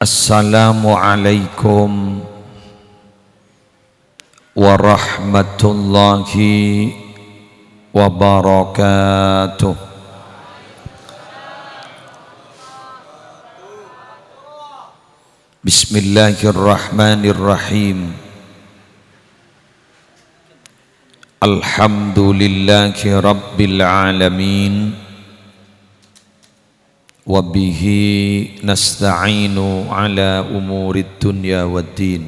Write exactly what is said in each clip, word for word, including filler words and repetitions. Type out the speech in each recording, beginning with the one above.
Assalamualaikum warahmatullahi wabarakatuh. Bismillahirrahmanirrahim. Alhamdulillahi rabbil alamin. Wa bihi nasta'inu ala umurid dunya waddin.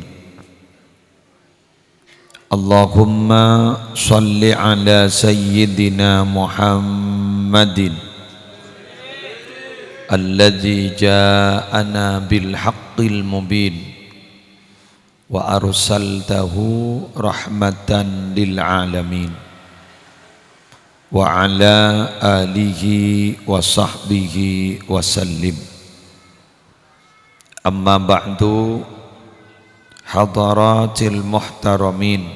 Allahumma shalli ala sayyidina Muhammadin alladzi ja'ana bil haqqil mubin. Wa arsaltahu rahmatan lil alamin. Wa ala alihi wa sahbihi wa sallim. Amma ba'du, hadaratil muhtaramin,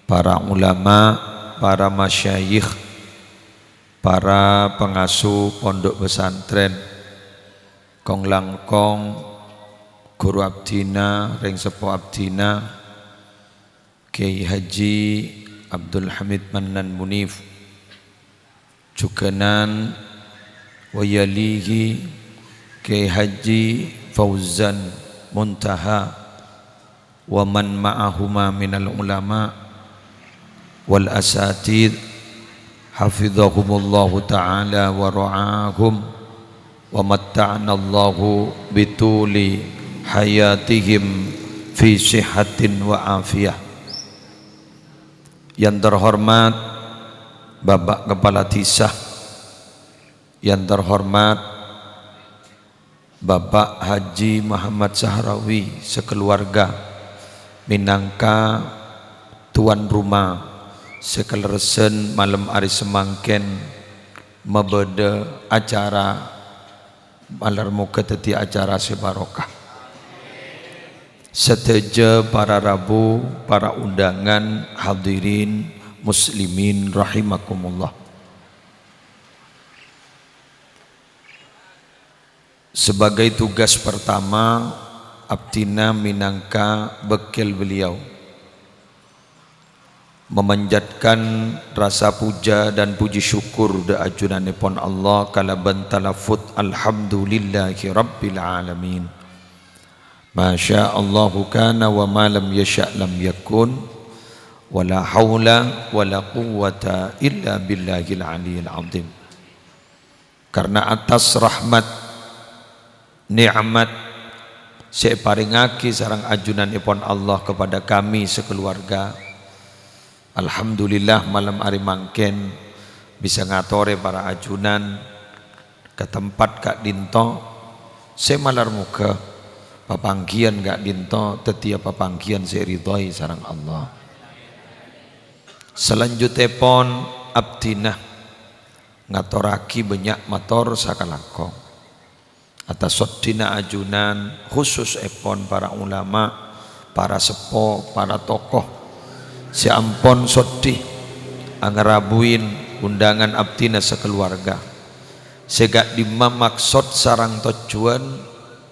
para ulama, para masyayikh, para pengasuh pondok pesantren, kong-langkong, guru abdhina, rèng seppo abdhina, Kiai Haji Abdul Hamid Mannan Munif, jhughânan wa yalihi Kiai Haji Fauzan Muntaha, wa man ma'ahuma minal ulama wal asatidz, hafizahumullahu ta'ala wa ra'ahum, wa matta'anallahu bituli hayatihim fi sihhatin wa afiyah. Yang terhormat Bapak Kepala Desa, yang terhormat Bapak Haji Muhammad Sahrawi sakeluarga, mènangka tuan rumah, sè kalerressan malem arè samangkèn mabâdâ acara, malar moghâ dhâddhi acara sè barokah. Sadhâjâ para rabu, para undangan, hadirin muslimin rahimakumullah. Sebagai tugas pertama, abdhina mènangka bâkkèl beliau, memanjatkan rasa puja dan puji syukur dâ' ajunanèpon Allah kalabân talaffuz, "Alhamdulillahi Rabbil Alamin." Masya Allahu kana wa ma lam yasya' lam yakun, wa la haula wa la quwwata illa billahil aliyil azim. Karena atas rahmat, nikmat sè èparèngaghi sareng ajunanèpon Allah kepada kami sekeluarga, alhamdulillah, malem arè mangkèn bisa ngatorè para ajunan ka tempat ka'dinto sè malar moghâ papangghiyân ka'dinto dhâddhiyâ papangghiyân sè èridhoi sareng Allah. Salanjhuttèpon, abdhina ngatorraghi bânnya' mator sakalangkong. Atas soddhina ajunan, khususèpon para ulama, para seppo, para tokoh sè ampon soddhi angarabuin undangan abdhina sakeluarga. Sè ka'dimma maksod sareng tojjhuwân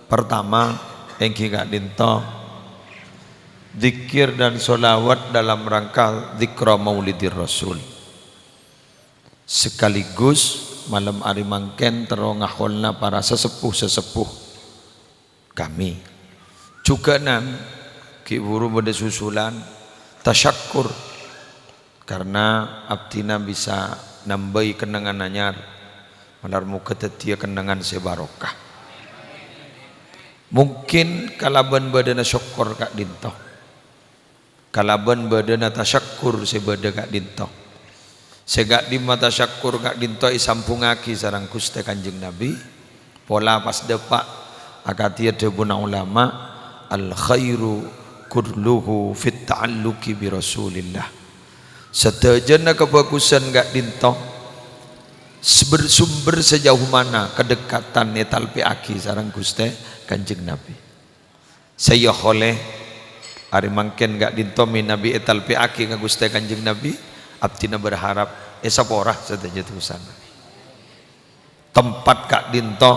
partama èngghi ka'dinto, dzikir dan sholawat dalam rangka dzikra Maulidir Rasul. Sekaligus malem arè mangkèn terro ngaholna para sesepuh-sesepuh kami. Jhughânan, ghi' bhuru bâdâ susulan tasyakkur karena abdhina bisa nambâi kennengngan anyar, malar moghâ dhâddhiyâ kennengngan sè barokah. Mungkin kalabân bâdâna sokkor ka'dinto. Kalabân bâdâna tasyakkur sè bâdâ ka'dinto. Sè ka'dimma tasyakkur ka'dinto èsambhungngaghi sareng Ghustè Kanjeng Nabi, pola pas dâpa' akadhi dhâbuna ulama, "Al khairu kulluhu fit ta'alluqi bi Rasulillah." Sadhâjâna kabhâghusân ka'dinto sumber-sumber sajhâuh mana kadhekatan ètalpèaghi sareng Ghustè Kanjeng Nabi. Sè èollè arè mangkèn ka'dinto mènabi ètalpèaghi ka Ghustè Kanjeng Nabi, abdhina berharap èsapora sadhâjâ dhusana. Tempat ka'dinto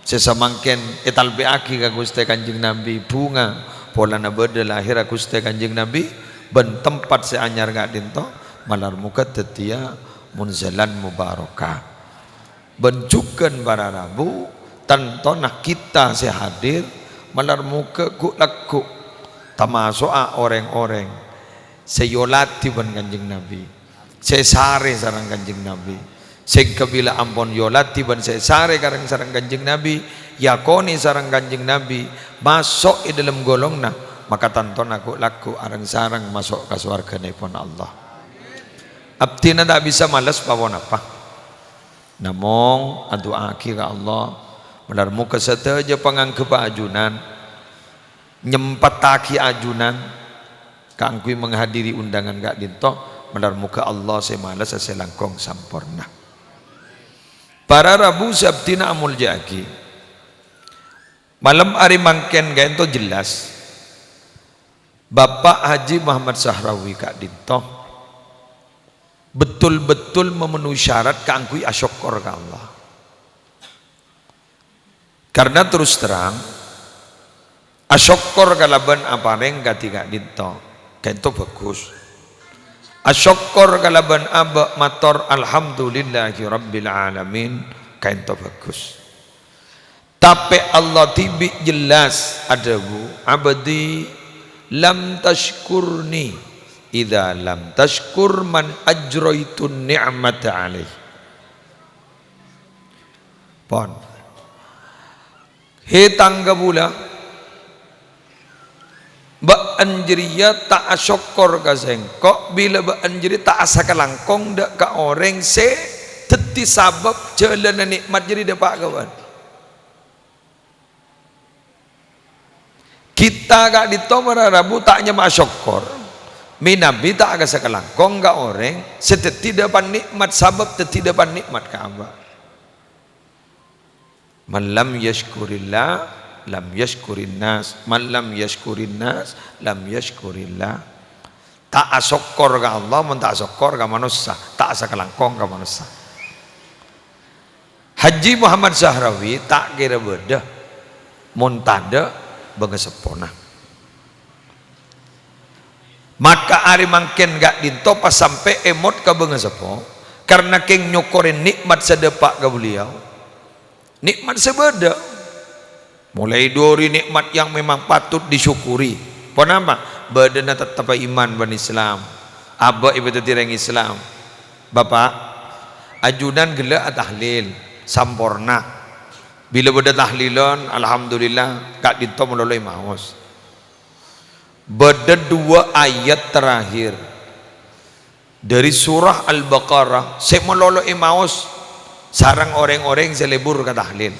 Sè samangkèn ètalbiyaghi ka Ghustè Kanjeng Nabi, bhunga polana bâdâ lahèrra Ghustè Kanjeng Nabi, bân tempat sè anyar ka'dinto, malar moghâ dhâddhiyâ munzalan mubarakah. Bân jhughân para rabu, tantona kita sè hadir, malar moghâ ghu'-lagghu' tamaso'a orèng-orèng sè èyoladhi bân Kanjeng Nabi, sè èsarè sareng Kanjeng Nabi. Sèngghâ bilâ ampon èyoladhi bân sè èsarè karèng sareng Kanjeng Nabi, èakonè sareng Kanjeng Nabi, maso' è dhâlem ghâlongnga, maka tantona ghu'-lagghu' areng-sareng maso' ka sowarghâna èpon Allah. Abdhina ta' bisa males pa-ponapa. Namong, adu'aaghi ka Allah, malar moghâ sadhâjâ panganggheppa ajunan, nyempettaghi ajunan kaangghuy menghadiri undangan ka'dinto, malar moghâ Allah sè malessa sè langkong samporna. Para rabu sè abdhina amoljâ'aghi, malem arè mangkèn ka'dinto jelas, Bapa' Haji Muhammad Sahrawi ka'dinto betul-betul memenuhi syarat kaangghuy asokkor ka Allah. Karna terus terang, asokkor kalabân aparèng kadhi ka'dinto, ka'dinto bhâghus. Asokkor kalabân abâ' mator, "Alhamdulillahirabbil alamin," ka'dinto bhâghus. Tapè Allah dhibi' jelas adhâbu, "Abdi lam tasykurni idza lam tasykur man ajraitun ni'mata alaih." Pon. He tang kabulâ, bâ'ân jârèya ta' asokkor ka sèngko' bilâ bâ'ân jârèya ta' asakalangkong dâ' ka orèng sè dhâddhi sabâb jhâlânna nè'mat jârèya dâpa' ka bâ'ân. Kita ka'dinto para rabu ta' nyama asokkor, mènabi ta' asakalangkong ka orèng sè dhâddhi dâpa' nè'mat, sabâb dhâddhi dâpa' nè'mat ka abâ'. "Man lam yasykurillah, lam yasykurin nas. Man lam yasykurin nas, lam yasykurillah." Ta' asokkor ka Allah, mon ta' asokkor ka manossa, ta' asakalangkong ka manossa. Haji Muhammad Sahrawi ta' kèra bâdâ, mon tadâ' bângaseppona. Maka arè mangkèn ka'dinto pas sampè' èmot ka bângaseppo, karna kèng nyokorè nè'mat sè dâpa' ka beliau. Nè'mat sè bâdâ. Molaè dâri nè'mat yang memang patut disyukuri. Ponapa? Bâdâna tettep iman bân Islam. Abâ' èpadhâddhi rèng Islam. Bapa', ajunan ghellâ' atahlil, samporna. Bilâ bâdâ tahlilan, alhamdulillah, ka'dinto malolo èmaos. Bâdâ duwâ' ayat terakhir dâri surah Al-Baqarah sè malolo èmaos sareng orèng-orèng sè lebur ka tahlil.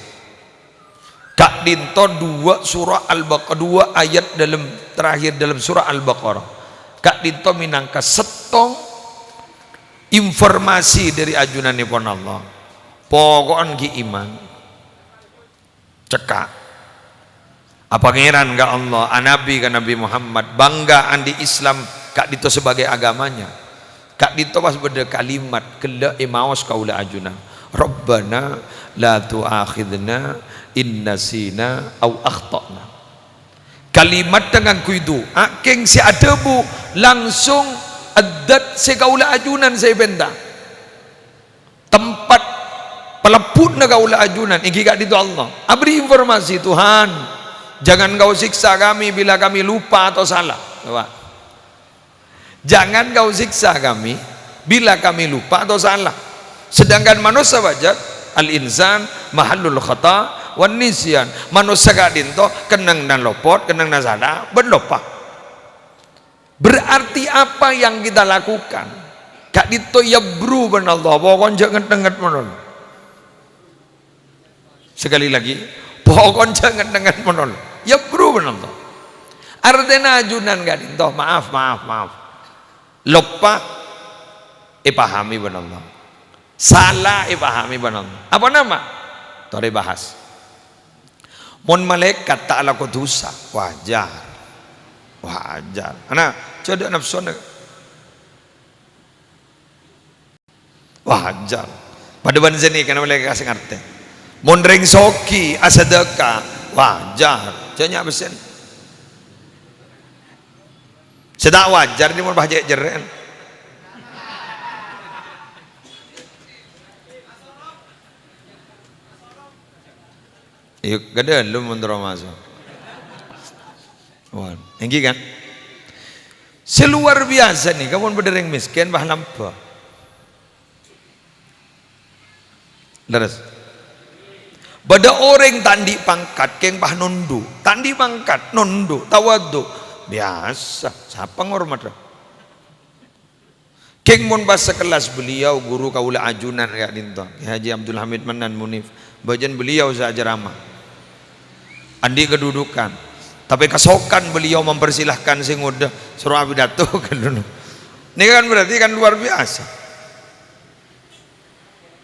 Ka'dinto duwâ' surah Al-Baq-, duwâ' ayat dâlem, terakhir dâlem surah Al-Baqarah. Ka'dinto mènangka sèttong informasi dâri ajunanèpon Allah. Poko'en ghi' iman. Cekka'. A Pangèran ka Allah, a Nabi ka Nabi Muhammad, bangga andi' Islam ka'dinto sebagai agamanya. Ka'dinto pas bâdâ kalimat ghellâ' èmaos kaulâ ajunan, "Rabbana la tu'akhidna in nasina au akhta'na." Kalimatta ngangghuy du'a, kèng sè adhâbu langsung addat sè kaulâ ajunan sè èpènta. Tempat palebbhuna kaulâ ajunan èngghi ka'dinto Allah. Abri informasi, "Tuhan, jangan Kau siksa kami bila kami lupa atau salah." Coba. "Jangan Kau siksa kami bila kami lupa atau salah." Sedangkan manossa pajhât, al-insan mahallul khata wan nisyan. Manossa ka'dinto kennengnganna lopot, kennengnganna sala, bân loppa. Berarti apa yang kita lakukan? Ka'dinto èabbru bân Allah, poko'en jhâ' ngèt-ngèt malolo. Sekali lagi, poko'en jhâ' ngèt-ngèt malolo. Èabbru bân Allah. Artèna ajunan ka'dinto, maaf, maaf, maaf. Loppa èpahami bân Allah. Sala èpahami bân Allah. Apa nama? Torè bahas. Mon malaèkat ta' alako dhusa, wajar. Wajar. Ana, jhâ' dâ' napsona. Wajar. Padâ bân sè nèka malaèkat sè ngartè. Mon rèng soghi asadhâka, wajar. Jhâ' nya' pèssèna. Sè ta' wajar nèka mon pas cè' jherrè'an. Iyâ, ghâdhâllu mon terro maso'. Wah, èngghi kan? Sè luar biasa nèka mon bâdâ rèng mèskèn, pas lambâ'. Lerres. Bâdâ orèng ta' andi' pangkat, kèng pas nondhu'. Ta' andi' pangkat, nondhu', tawadhu'. Biyasa, sapa ngormadhâ? Kèng mon pas sakellas beliau, guru kaulâ ajunan ka'dinto, Kè Haji Abdul Hamid Mannan Munif. Bâjâna beliau sè acerama. Andi' kedudukan. Tapè kasokan beliau mempersilahkan sè ngodâ, soro apidato kan. Nèka kan berarti kan luar biasa.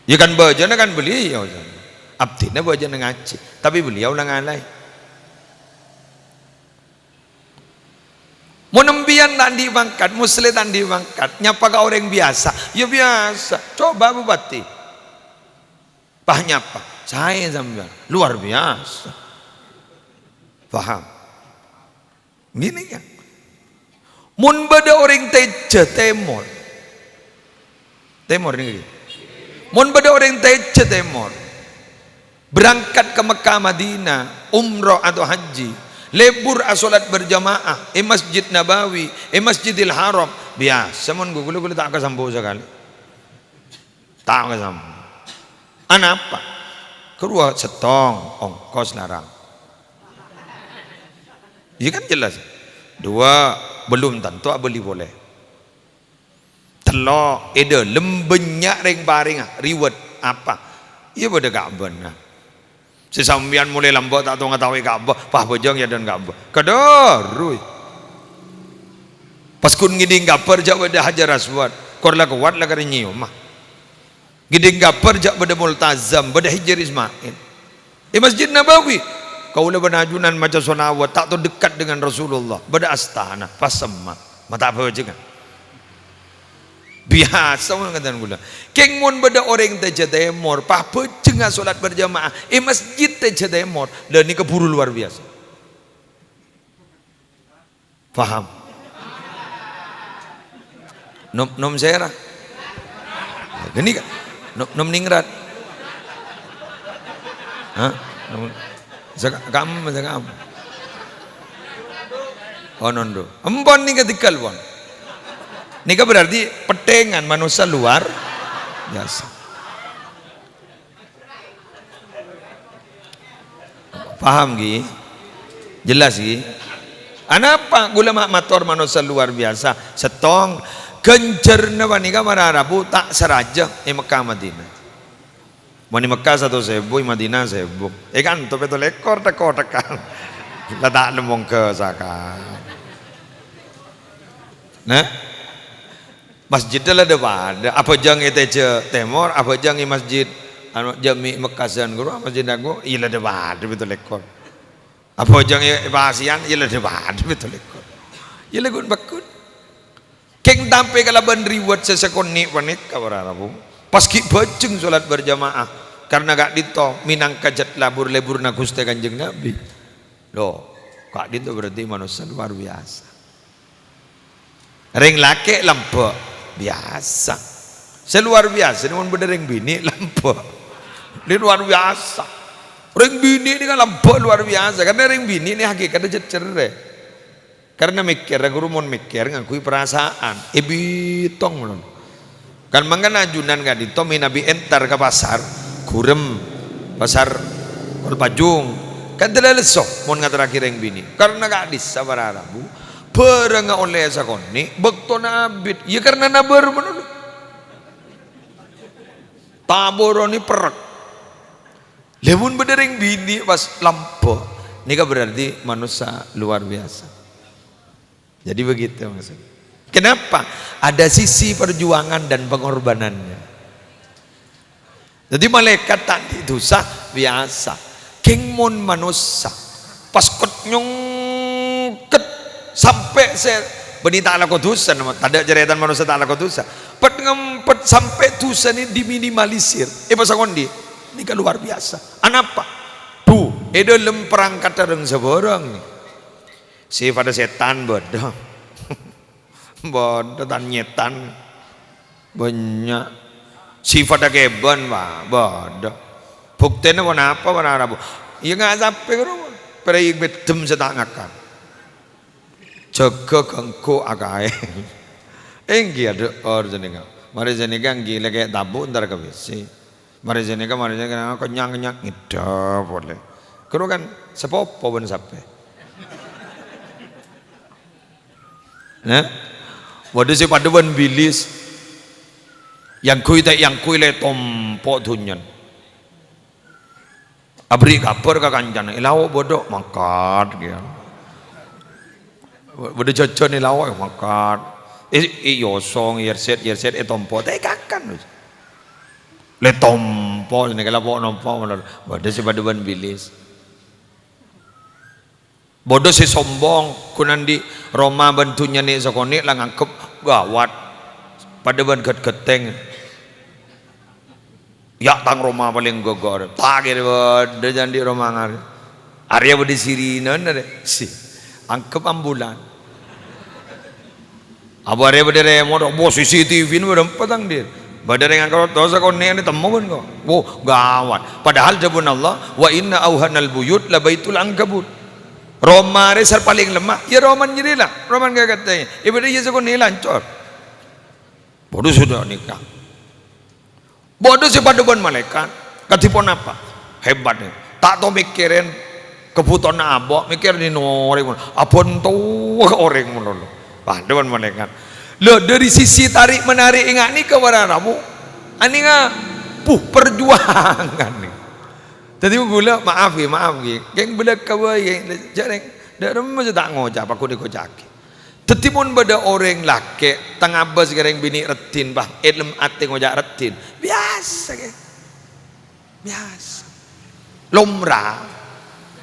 Ya kan bâjâna kan beliau, abdhina bâjâna ngajhi, tapè beliau la ngalaè. Mon empèyan ta' andi' pangkat, Musleh ta' andi' pangkat, nyapa ka orèng biyasa, ya biyasa. Coba bupati, pas nyapa, saè sampèyan, luar biasa. Paham? Ngènè, ya. Mon bâdâ orèng tèjhâ tèmor. Tèmor nèka. Mon bâdâ orèng tèjhâ tèmor. Berangkat ka Mekkah Madinah, umroh atau haji. Lebur asolat berjamaah è Masjid Nabawi, è Masjidil Haram. Biyasa mon ghulâ, ghulâ ta' kasampo sakalè. Ta' kasampo. Anapa? Karowa sèttong, ongkos larang. Iyâ kan jelas. Dua, belum tentu abâli polè. Tello', è dâlem bânnya' rèng-parèngnga, ribet. Apa? Iyâ bâdâ Ka'bana. Sè sampèyan molaè lambâ' ta' tao ngataowè Ka'bah, pas bâjâng è adâ'na Ka'bah. Kadhâruwi. Pas ghun ngèdhing kabhâr jhâ' bâdâ Hajar Aswad, kor la kowat la karè nyèyoma. Ngèdhing kabhâr jhâ' bâdâ Multazam, bâdâ Hijr Ismail. È Masjid Nabawi, kaulâ bân ajunan maca sholawat, ta' tao dekat dengan Rasulullah, bâdâ astana, pas semma', ma' ta' bhâjângan. Biyasa mon ngaten kaulâ. Kèng mon bâdâ orèng tèjhâ tèmor, pas bhâjângnga sholat berjamaah è masjid tèjhâ tèmor, la nèka bhuru luar biyasa. Paham? Nom, nom sèra? Ghânèka. Nom, nom ningrat. Hah? Nom, saka-, kam, sakam. Oh, nondo. Empon nèka tèghâl, pon. Nèka berarti pettèngan manossa luar biyasa. Paham, ghi? Jelas, ghi? Anapa kaulâ ma-, mator manossa luar biyasa? Sèttong, ghânjhârânna panèka mara rabu ta' sarajâ è Mekkah Madinah. Mon è Mekkah satos èbu, è Madinah saèbu. È kanto pètto lèkor tèko-tèkan. La ta' nemmong ghâsakan. Nah? Masjidda la dhâ-padhâ, abhâjâng è tèjhâ tèmor, abhâjâng è masjid, anu, Jami' Mekkasân ghuru, Masjid Agung, iyâ la dhâ-padhâ pètto lèkor. Abhâjâng è, è pasèyan, iyâ la dhâ-padhâ pètto lèkor. Iyâ la ghun-bhâghun. Kèng tapè kalabân ribet sè sakonè' panèka para rabu. Pas ghi' bhâjâng sholat berjamaah, karna ka'dinto mènangka jhât labur-leburna Ghustè Kanjeng Nabi. Loh, ka'dinto berarti manossa luar biyasa. Rèng lakè' lambâ', biyasa. Sè luar biyasa nèka mon bâdâ rèng binè' lambâ'. Nèka luar biyasa. Rèng binè' nèka lambâ' luar biyasa, karna rèng binè' nèka hakèkatta jhât cerrè. Karna mèkkèrra ghuru mon mèkkèr ngangghuy parasaan, èbitong mènon. Kan mangkana ajunan ka'dinto mènabi entar ka pasar Gurem, pasar Kolpajung. Kan tadâ' lesso mon ngaterraghi rèng binè'. Karna ka'dissa para rabu, bhârângnga ollè sakonè', bâktona abit. Iyâ karna nabâr mènon. Taboroni perrek. Lha, mon bâdâ rèng binè' pas lambâ', nèka berarti manossa luar biyasa. Jadi begitu maksudnya. Kenapa? Ada sisi perjuangan dan pengorbanannya. Jadi malaèkat ta' andi' dhusa biyasa. Kèng mon manossa, pas kèt-nyongkèt sampè' sè bânnè ta' alako dhusa, tadâ' carètana manossa ta' alako dhusa. Pèt-ngempèt sampè' dhusa nèka diminimalisir. È pas sakondi'? Nèka luar biasa. Anapa? Dhu, è dhâlem perangkat rèng sabârâng. Sè padâ sètan bâdâ. Bâdâ tan-nyètan. Bânnya'. Sè padâ kèbân, Pak. Bâdâ. Buktèna ponapa, para rabu? Iyâ, nga' sapè ghârowa. Pèrèng bhidhem sè ta' ngakan. Jâgâ ghânggu akaè. Èngghi adhâ'âr jhâ' nèka. Marè jhâ' nèka èngghi lèkè' tabu' entar ka WC. Marè jhâ' nèka, marè jhâ' nèka, kennyang-kennyang, ngèdhâ polè. Ghârowa kan sapopo bân sapè. Nah, bâdâ sè padâ bân bilis. Èyangghuy ta' èyangghuy lè tompo' dhunnyana. Aberri' kabhâr ka kancana, "È lao' bâdâ," mangkat kèya. Bâdâ jhâjhân è lao', mangkat. È, è yosong, yèrsèt, yèrsèt, è tompo', ta' èkakan. Lè tompo', nèka la po' nompo' malolo. Bâdâ sè padâ bân bilis. Bâdâ sè sombong, ghun andi' roma bân dhunnyana sakonè' la nganggep ghâwât. Padâ bân ghât-ghâtèng. "Yâ', tang roma palèng ghâghâ arè." Ta' kèra bâdâ jhâ' andi' roma ngarè. Arèya bâdâ sirinan arè. Si, anggep ambulan. Apa arèya bâdâ remot, apa C C T V-na bâdâ empa' tang dhi'. Bâdâ rèng angkot, "Toh, sakonè' nè temmo bân ko'." Wo, ghâwât. Padahal dhâbuna Allah, "Wa inna auhanal buyut la baitul ankabut." Roma arè sè palèng lemma, yâ romana jârèya la, romana ghâghâtèng. Yâ bâdâ iyâ sakonè' lancor. Bâdâ sè ta' nèka. Bâdâ sè padâ bân malaèkat, kadhi ponapa? Hebat, nè. Ta' tao mèkkèrè kabhutowanna abâ', mèkkèrè nèng orèng mon-, abhântowa ka orèng malolo. Padâ bân malaèkat. Lho, dâri sisi tarik-menarik ènga' nèka para rabu, anènga, puh, parjuwangan nè. Dhâddhi ghulâ, maaf, ghi, maaf, ghi. Kèng bâlâkka bhâi, kèng jhâreng, dâ' remma sè ta' ngoca', apa ghun èkoca'aghi. Dhâddhi, mon bâdâ orèng lakè' tangabâs ka rèng binè' raddhin, bâh, è dâlem atè ngoca' raddhin, biyasa, kè. Biyasa. Lomra.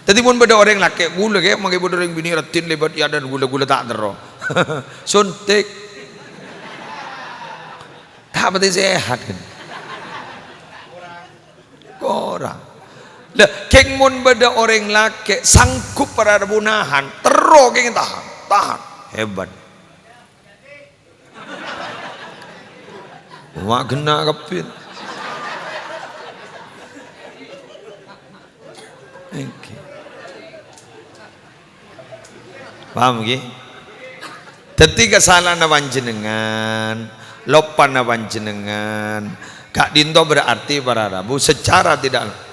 Dhâddhi, mon bâdâ orèng lakè', ghulâ, kè, mangkè bâdâ orèng binè' raddhin lèbât è adâ'na ghulâ, ghulâ ta' terro. Suntik. Ta' patè sehat, kan? Korang. Lah, kèng mon bâdâ orèng lakè' sanggup para rabu nahan, terro kèng tahan, tahan. Hebat. Wa' ghenna' kabbhi. Èngghi. Paham, ghi? Dhâddhi, kasala'anna panjhennengngan, loppana panjhennengngan, ka'dinto berarti para rabu secara tidak,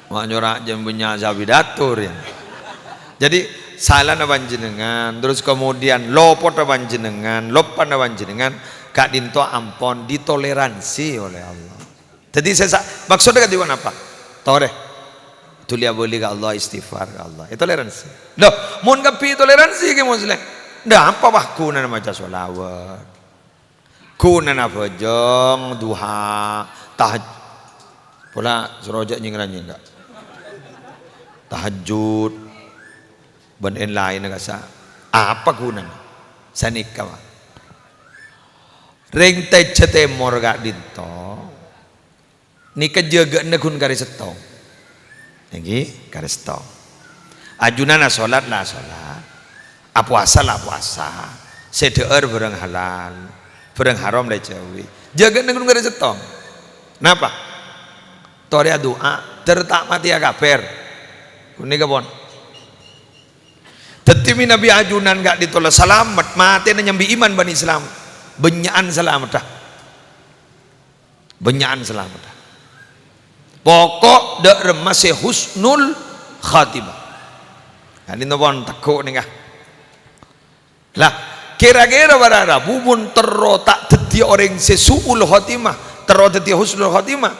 ma' nyora' jhân bânnya' sè apidato rèya. Jadi, sala'anna panjhennengngan, terus kemudian loppada panjhennengngan, loppana panjhennengngan, ka'dinto ampon ditoleransi oleh Allah. Dhâddhi sè sa-, maksodda kadhi ponapa? Torè. Dhuli abâli ka Allah, istighfar ka Allah. Ètoleransi. Loh, mon kabbhi ètoleransi, Kè Musleh. Ndak apa, wah, ghunana maca sholawat. Ghunana abhâjâng, duha, tahaj-, pola soro jhâ' nyèng-ranyèng, Ka'. Tahajjud. Bân èn-laènna kassa'. Apa ghunana? Sanèka, Pak. Rèng tèjhâ tèmor ka'dinto. Nèka jâgâ'ânna ghun karè sèttong. Èngghi, karè sèttong. Ajunan asolat la asolat. Apowasa la apowasa. Sè dhâ'âr bhârâng halal. Bhârâng haram la èjhâuwi. Jâgâ'ânna ghun karè sèttong. Napa? Torè adu'a, dâr ta' matèya kafir. Ghun nèka pon. Dhâddhi mènabi ajunan ka'dinto la salamet, matèna nyambi iman bân Islam. Bânnya'an salameddhâ. Bânnya'an salameddhâ. Pokok dâ' remma sè husnul khatimah. Ka'dinto pon tegghu' nèka. Lah, kèra-kèra para rabu mon terro ta' dhâddhiyâ orèng sè su'ul khatimah, terro dhâddhiyâ husnul khatimah,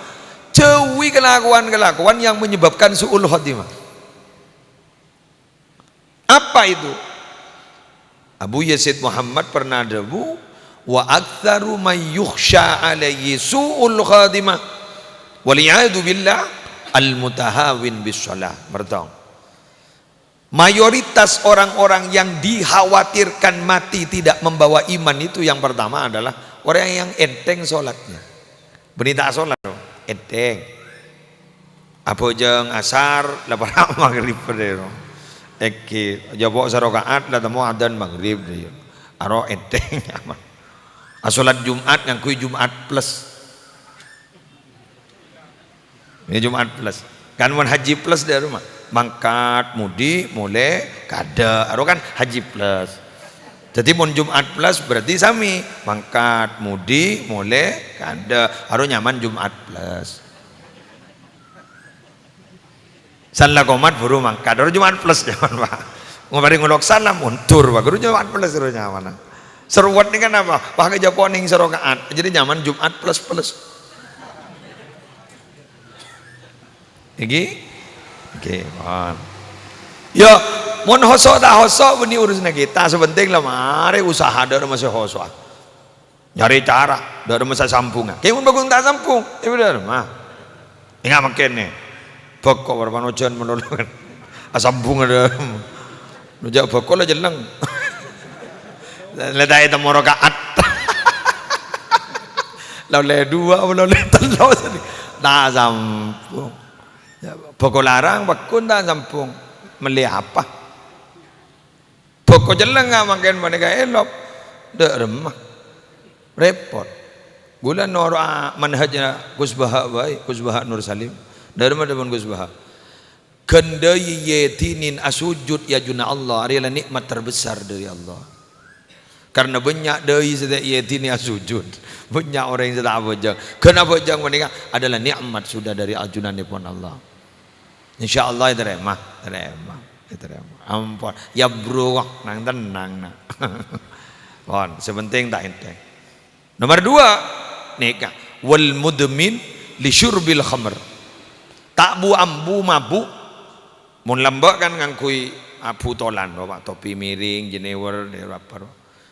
jhâuwi kalakowan-kalakowan yang menyebabkan su'ul khatimah. Apa itu? Abu Yazid Muhammad pernah adhâbu, "Wa aktsaru may yukhsya alaihi su'ul khatimah, wal iyadzu billah, al mutahawin bis shalah." Mertong. Mayoritas orang-orang yang dikhawatirkan mati tidak membawa iman itu yang pertama adalah Orèng yang ènthèng sholatnya. Bânnè ta' sholat, no? Ènthèng. Abhâjâng asar, la para' maghrib, no? Èngghi, jhâpo' saraka'at, la temmo adzan maghrib, no? Aro ènthèng, nyaman. Ah, sholat Jumat ngangghuy Jumat plus. Ini Jumat plus. Kan mon haji plus dâ' roma. Mangkat, mudi, molè, kaadâ'. Aro kan haji plus. Dhâddhi mon Jumat plus berarti sami. Mangkat, mudi, molè, kaadâ'. Aro nyaman Jumat plus. Salla qomat buru mangkat. Aro Jumat plus nyaman, Pak. Ngobâri ngolok salam, mundur, Pak. Aro Jumat plus aro nyaman. Seruwet nèka napa? Wah, kejhâpo' nèng saraka'at. Jadi nyaman Jumat plus plus. Iki? Oke, pon. Ya, mon hoso' ta' hoso' bânnè urusanna kita. Sè pentèng la marè usaha dâ' roma sè hoso'a. Nyarè cara, dâ' roma sè sambungnga. Kèng mon bhâghus ta' sambung, ya bhender, mah. Enga' mangkèn, nè. Bhâko bâr panojhân malolo kan. Asambung dâ' roma. Nojâ' bhâko la jelleng. La ta' ètemmo raka'at. La ollè duwâ', la ollè tello'. Ta' sambung. Ya, bhâko larang, bhâko ta' sambung. Mellè apa? Bhâko jelleng, ah, mangkèn panèka èlop. Dâ' remma. Rèpot. Ghulâ noro'a manhajna Gus Baha bhâi, Gus Baha Nur Salim. Dâ' remma dhâbuna Gus Baha? Ghândhâi yedinin asujud è ajunanna Allah, arèya la nikmat terbesar dâri Allah. Karena bânnya' dâi sè ta' yedini asujud. Bânnya' orèng sè ta' abhâjâng. Ghân abhâjâng panèka adalah nikmat sudah dâri ajunannèpon Allah. Insyaallah ètarèma, tarèma, ètarèma. Ampon, ya bro, nang tennang, na'. Pon, sè pentèng ta' ènthèng. Nomor dua, nèka, wal mudmin li syurbil khamr. Ta' bu-ambu mabuk. Mon lambâ' kan ngangghuy abutolan, Bapak, topi miring, jenewer, jenewer apa,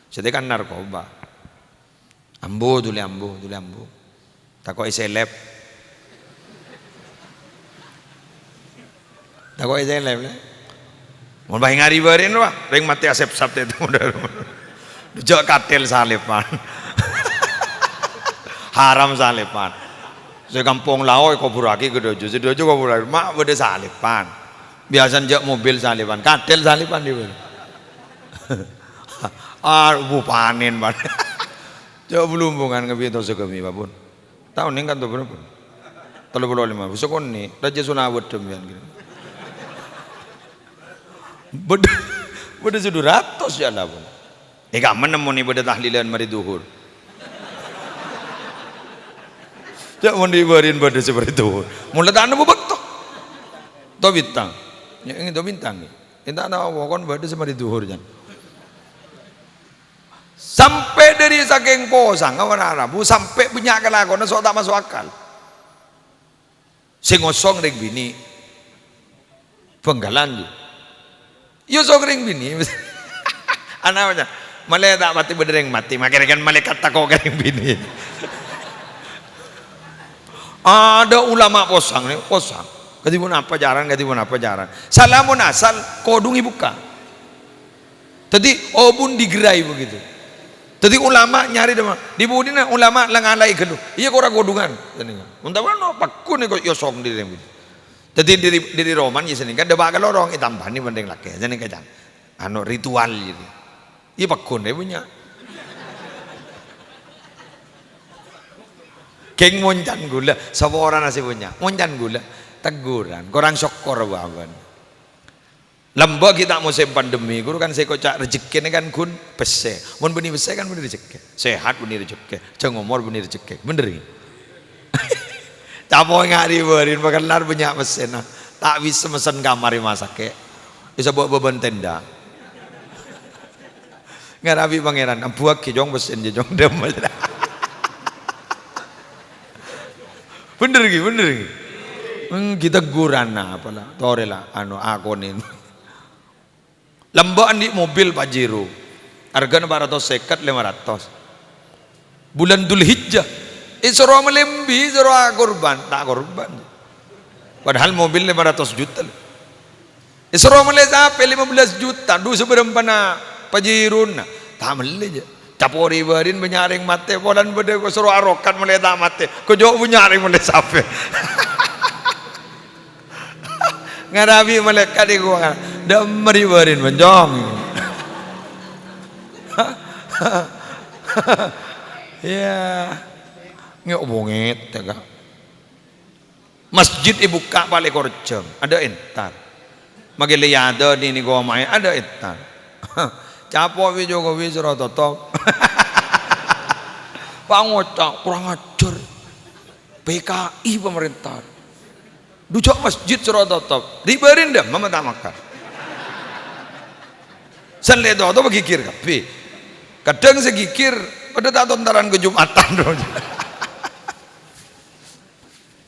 sè tèkan narkoba. Ambu, dhuli ambu, dhuli ambu. Tako' èsèlèp. Tako' èsèlèp, lè. Mon bhâi ngari bârin, wah, rèng matè asèp-sèp tèto. Jhâ' katèl salèpan. Haram salèpan. Sè kampong lao èkobhurraghi ka dâjâ, sè dâjâ kobhurraghi, ma' bâdâ salèpan. Biyasana jhâ' mobil salèpan, katèl salèpan dibâ. Ah, bu panèn, Pak. Jhâ' blumbungan ngabito sagâmè, Pak, pon. Taon nèng kanto bârâmpa? Tello polo lèma. Sakonè', rajâ sonawet dâmèyan kèra. Bâdâ, bâdâ sè du ratos, ya Allah, pon. È kamma nemmonè bâdâ tahlilan marè dhuhur. Jhâ' mon è bârin bâdâ sè marè dhuhur. Mon la ta' nemmo bâkto. To bintang. Ya, ini to bintang. Ènta' tao pokon bâdâ sè marè dhuhur, jân. Sampè' dâri sakèng posanga warna rabu, sampè' bânnya' kalakowanna so' ta' maso' akal. Sè ngosong rèng binè'. Bhângkalan, jhu. Iyâ, song rèng binè'. Ana apa, jâ? Malè ta' patè bâdâ rèng matè, makè rèng kan malaèkat tako' ka rèng binè'. Ada ulama posang, nè, posang. Kadhi ponapa jhârân, kadhi ponapa jhârân. Salamun asal, kodhung èbukka'. Dhâddhi, obun digerai begitu. Dhâddhi, ulama nyarè dâ' ma-, dhi budina ulama la ngalaè ghâllu. Iyâ, kora kodhungan. Mon ta' mano, pagghun èko-, èyosong dhi rèng binè'. Dhâddhi, dhâri, dhâri roman, iyâ, sanèngka dâpa' ka lorong, ètambanè bân rèng lakè'. Sanèngka, can. Anu, ritual, gitu. Iyâ, pagghun, iyâ, bânnya'. Kèng mon can ghulâ, saporana sè bânnya'. Mon can ghulâ, teguran, korang sokkor bâbân. Lambâ' ghi' ta' mosèm pandemi, ghuru kan sè èkoca' rejekkèna kan ghun pèssè. Mon bânnè pèssè kan bânnè rejekkè. Sehat bânnè rejekkè, jhâng omor bânnè rejekkè. Bhender, ghi? Capo' ngari bârin pakellar bânnya' pèssèna. Ta' bisa mesen kamar è rumah sakit. Bisa bawa beban tenda. Ngarabi Pangèran, ambuwâghi, Cong, pèssèna, Cong, dhâm. Bhender, ghi, bhender, ghi. Hmm, ghi teguran, nah, apa la? Torè la, anu, akonè. Lambâ' andi' mobil Pajero. Arghâna pa' ratos sèket, lèma ratos. Bulân Dzulhijjah. Èsoro mellè embi', èsoro akorban, ta' akorban. Padahal mobil lèma ratos juta. Èsoro mellè sapè lèma bellâs juta, du sabârâmpana Pajerona. Ta' mellè, jâ. Capo ri-bârin bânnya' orèng matè, polana bâdâ soro arokat molaè ta' matè. Ko' jhâ' bânnya' orèng molaè sapè. Ngarabi malaèkat iku, dâ'emma ri-bârin, bânjong. Iyâ. Ngè' bungèt, ya, Kak. Masjid èbukka' palèkor jhâm, adâ' entar. Maghi lè yâ adâ' nènè komaè, adâ' entar. Capo' bi' Jokowi soro totop. Pangoca', kurang ajar. P K I pamarènta. Dujâ' masjid soro totop. Ri-bârin dâ', mama ta' makan. Sè lè totop ghighir kabbhi. Kadhâng sè ghighir, padâ ta' tontaran ka Jumatan.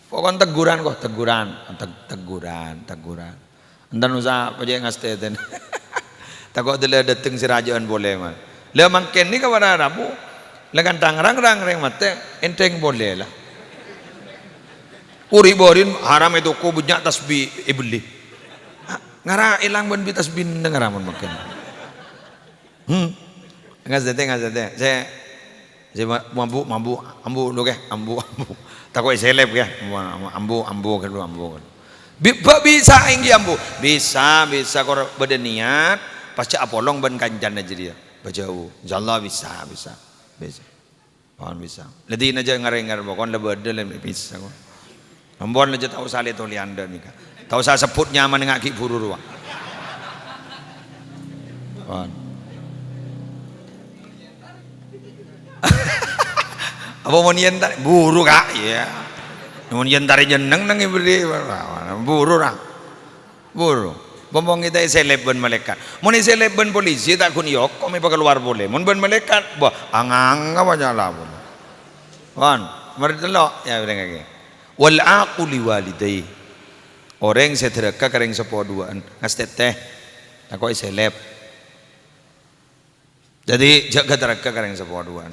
Pokon teguran, kok, teguran. Teg-, teguran, teguran. Enten usa pajhât ngastètèn. Tako' dâlla dâteng sè rajâ'ân polè, man. La mangkèn nèka para rabu, la kan rang-rang rèng matè, ènthèng polè, la. Ri-bârin haram è toko bânnya' tasbih èbelli. Ah, ngara èlang bân bi' tasbih neng ngara mon mangkèn. Hmm. Ngastètè, ngastètè. Sè, sè ma-, mambu, mambu, ambu lu, kè, ambu, ambu. Tako' èsèlèp, kè. Ambu, ambu, ambu, kè lu, ambu, kè lu. Bi-, bâ-, bisa ènggi ambu. Bisa, bisa, kor bâdâ niat, pas jhâ' apolong bân kancana jârèya. Bâjâu. Insyaallah bisa, bisa. Bisa. Pon bisa. La dina jhâ' ngarèng-ngarèng, pokon la bâdâ la bisa, kok. Ampon, la jhâ' ta' osa lè-tolèyan dâ' nèka. Ta' osa sebbhut nyamana, nga' ghi' buru rowa. Pon. Apa mon yen ta-, buru, Kak? Iyâ. Mon yen tarè jenneng neng èberri', buru, ra. Buru. Pompong kita èsèlèp bân malaèkat. Mon èsèlèp bân polisi, ta' ghun èokom, èpakalowar polè. Mon bân malaèkat, bâh, anganga apa nyala polè. Pon, marè tello', ya, bârengngaghi. Wal aqu li walidayhi. Orèng sè dhârâka ka rèng seppo duwâ'ân. Ngastètè. Tako' èsèlèp. Dhâddhi, jhâ' ghâ-, dhârâka ka rèng seppo duwâ'ân.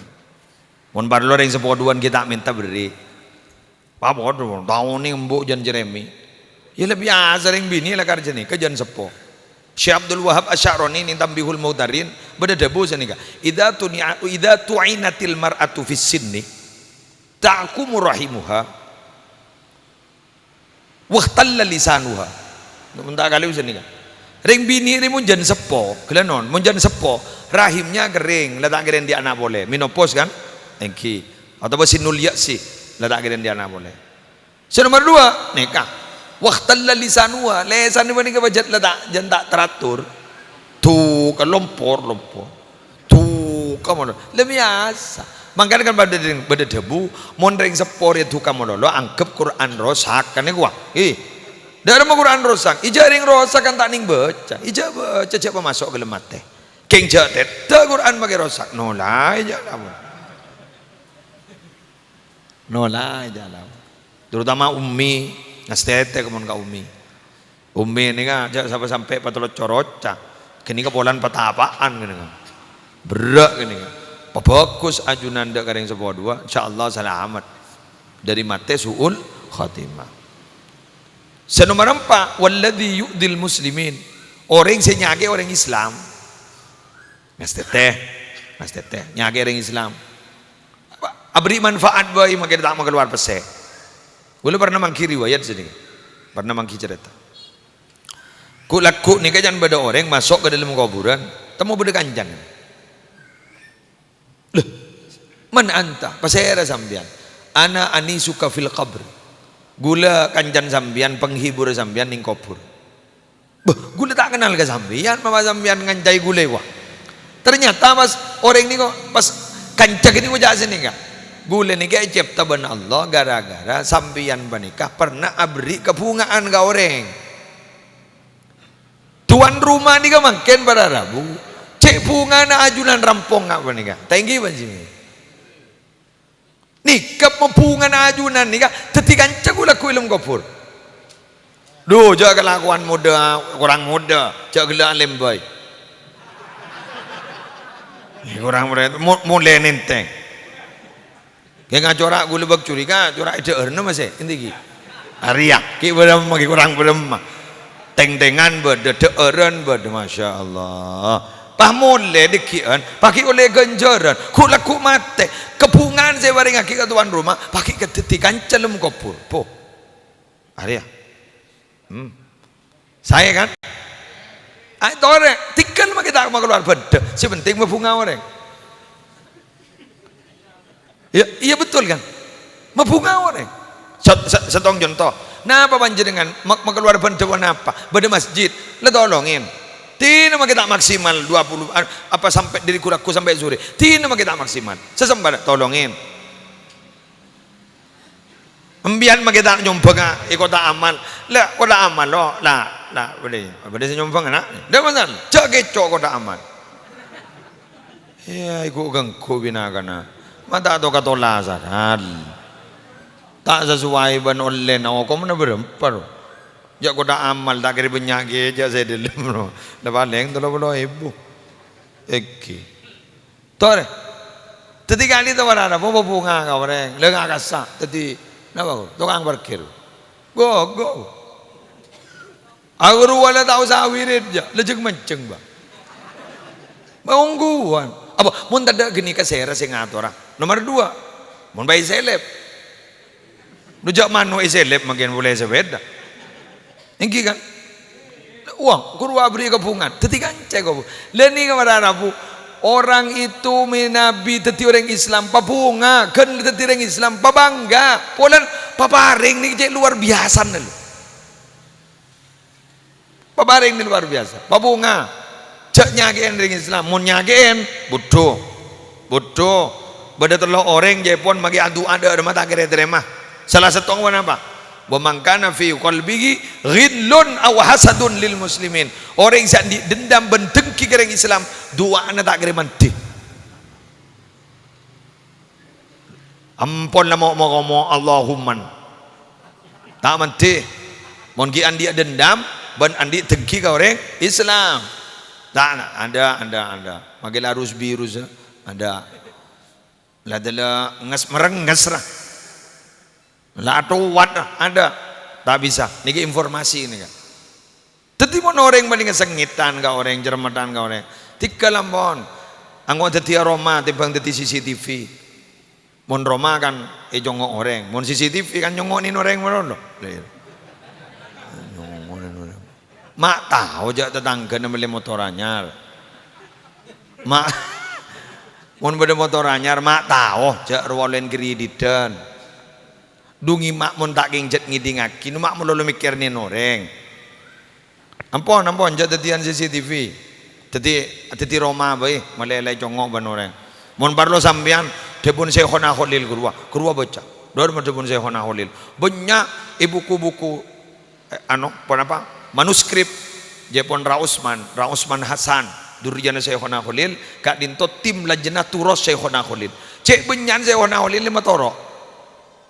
Mon parlo rèng seppo duwâ'ân ghi' ta' mènta berri'. Apa, aduh, taonè embu' jân cerèmè'. Iyâ, lebbi asarèng binè la karjâ nèka jân seppo. Syekh Abdul Wahab Asy'arani neng Tanbihul Mughtarrin bâdâ dhâbu sanèka, "Idza tuni'a-, idza tu'inatil mar'atu fis sinni, tahkumu rahimuha, wakhtalla lisanuha." Mon ta' kalèro sanèka. Rèng binè' rè mon jân seppo, ghellâ' non, mon jân seppo, rahimnya kering, la ta' kèra andi' ana' polè. Menopause, kan? Èngghi. Otabâ sinnul ya'si, la ta' kèra andi' ana' polè. Sè nomer duwâ', nèka. Wakhtalla lisanuha, lèsanna panèka pajhât la ta', jân ta' teratur. Duka lompor-lompor. Duka malolo. La biyasa. Mangkana kan bâdâ, bâdâ dhâbu, mon rèng seppo rèya duka malolo, angghep Qur'an rosak, kan nèko, wa. Ih. Dâ'remma Qur'an rosak. Ijâ rèng rosak kan ta' nèng bâca. Ijâ bâca, jhâ' pamaso' ghellem atè. Kèng jhâ' tèdhâ Qur'an makè rosak. Nolaè jhâ' lamun. Nolaè jhâ' lamun. Terutama ummi, ngastètè ka mon ka ummi. Ummi nèka jhâ' sapa sampè' patello' coroca. Ghânèka polana patapa'an ghânèka. Berrâ' ghânèka. Pabhâghus ajunan dâ' ka rèng seppo duwâ', insyaallah salamet dâri matè su'ul khatimah. Sè nomer empa', walladzi yu'dzil muslimin. Orèng sè nyakè'è orèng Islam. Ngastètè, ngastètè, nyakè'è orèng Islam. Apa? Aberri' manfaat bhâi, makè ta' makalowar pèssè. Kaulâ pernah mangghi riwayat sini. Pernah mangghi carèta. Ghu-, lagghu' nèka can bâdâ orèng maso' ka dâlem kobhurân, temmo bâdâ kancana. "Lho, man anta? Pasèra sampèyan?" "Ana anisuka fil qabr." "Ghulâ kancana sampèyan, panghiburra sampèyan neng kobhur." "Bâh, ghulâ ta' kennal ka sampèyan, mapa sampèyan ngancaè ghulâ, wa?" Ternyata pas orèng nèko, pas kanca ghânèko ngoca' sanèka, "Ghulâ nèka ècèpta bân Allah ghârâ-ghârâ sampèyan panèka pernah aberri' kabhunga'an ka orèng." Tuan rumah nèka mangkèn para rabu, cè' bhungana ajunan rampong nga' panèka. Ta' èngghi, Panji? Nèka bhungana ajunan nèka dhâddhi kanca ghu-, lagghu' è dâlem kobhur. Dhu, jhâ' kalakowan modâ, korang modâ, jhâ' ghellâ' alèm bhâi. Korang modâ, mo-, molè nèntèng. Kè ngacora' ghulâ bâk curiga, cora' è dhâ'ârna masè, èngghi. Arèya, kè bârâmma, kè korang bârâmma. Tèng-tèngan bâdâ, dhâ'ârân bâdâ, masyaallah. Pas molè dhâggi'ân, pas ghi' ollè ghânjhârân, ghu'-lagghu' matè, kabhungaan sè èparèngaghi ka towan roma, pas ghi' kadhâddhi kanca lem kobhur. Po. Arèya. Hmm. Saè, kan? Ayo torè, tèngghâl makè ta' makalowar bhândhâ. Sè penting mabhunga orèng. Iyâ, iyâ betul, kan? Mabhunga orèng. Sè-, sè-, sèttong conto. Napa panjhennengngan ma-, makalowar bhândhâ ponapa? Bâdâ masjid, la tolongè. Dina makè ta' maksimal dua puluh, a-, apa sampè' dâri ghu-lagghu sampè' sore. Dina makè ta' maksimal. Sè sempajjhâng tolongè. Empèyan makè ta' nyombhângnga è kotak amal. La, kotak amal, lo, la, la, bâdâ, bâdâ sè nyombhângnga, na'? Ndak masalah. Jhâ' kèco' kotak amal. Iyâ, èghu-ghângghu bhinakanna. Ma' ta' to katola sarat. Ta' sasowai bân ollèna, okomna bârâmpa, ro? Jhâ' kotak amal, ta' kèra bânnya' kèya, jhâ' sè dâlem, ro. La palèng tello polo èbu. Èngghi. Torè. Dhâddhi ka'dinto para rabu mabhunga ka orèng. La nga' kassa'. Dhâddhi, napa, tokang parkir. Go, go. Aghâruwâ la ta' osa wirid, jhâ'. Lajâng-manjhâng, Bâ. Maongghuwân. Apa, mon tadâ' ghânèka sèra sè ngatora? Nomer dua, mon bâi selep. Dhu jhâ' mano' èselep mangkèn polè sapèda. Èngghi, kan? Wah, ghuru aberri' kabhungaan. Dhâddhi kanca kabhu-, la nèka para rabu. Orang itu menabi dhâddhi orèng Islam, pabhunga, ghân dhâddhi orèng Islam, pabangga. Polana paparèng nèka cè' luar biasana, lho. Paparèng nèka luar biasa. Pabhunga. Jhâ' nyakè'è orèng Islam. Mon nyakè'è, budhu. Budhu. Bâdâ tello' orèng jhâ' èpon makè adu'a dâ' remma ta' kèra ètarèma. Sala sèttongnga napa? "Wa man kana fi qalbihi ghillun aw hasadun lil muslimin." Orèng sè andi' dendam bân dengki ka orèng Islam, du'ana ta' kèra mandhi. Ampon la mo'-, mo-, mo-, Allahumman. Ta' mandhi. Mon ghi' andi'â dendam, bân andi' dengki ka orèng Islam. Ta', ada, ada, ada. Makè la rus-birus, ada. La dâla nges-, merenges, ra. La atowat, ra. Ada. Ta' bisa. Nèka informasi, nèka. Dhâddhi, mon orèng palèngnga sengngètan ka orèng, cermetan ka orèng, tèngghâl ampon. Angko' dhâddhiyâ roma tèmbhâng dhâddhi C C T V. Mon roma kan ècongngo' orèng, mon C C T V kan nyongngo'è orèng malolo. Lha, iyâ. Nyongngo'è orèng. Ma' tao jhâ' tatangghâna mellè motor anyar. Ma', mon bâdâ motor anyar, ma' tao jhâ' rowa ollèna kredidhân. Dhu ngèma' mon ta' kèng jhât ngèdingngaghi, nu ma' malolo mèkkèrè orèng. Ampon, ampon, jhâ' dhâddhiyân C C T V. Dhâddhi, dhâddhi roma bhâi, malè la ècongngo' bân orèng. Mon parlo sampèyan, dhâbuna Syaikhona Kholil ghâruwa, ghâruwa bâca. Dhâr ma dhâbuna Syaikhona Kholil. Bânnya' è buku-buku, eh, ano, ponapa? Manuskrip, jhâ' èpon Ra Usman, Ra Usman Hasan, duriyana Syaikhona Kholil, ka'dinto tim lajnah turos Syaikhona Kholil. Cè' bânnya'na Syaikhona Kholil lèma toro'.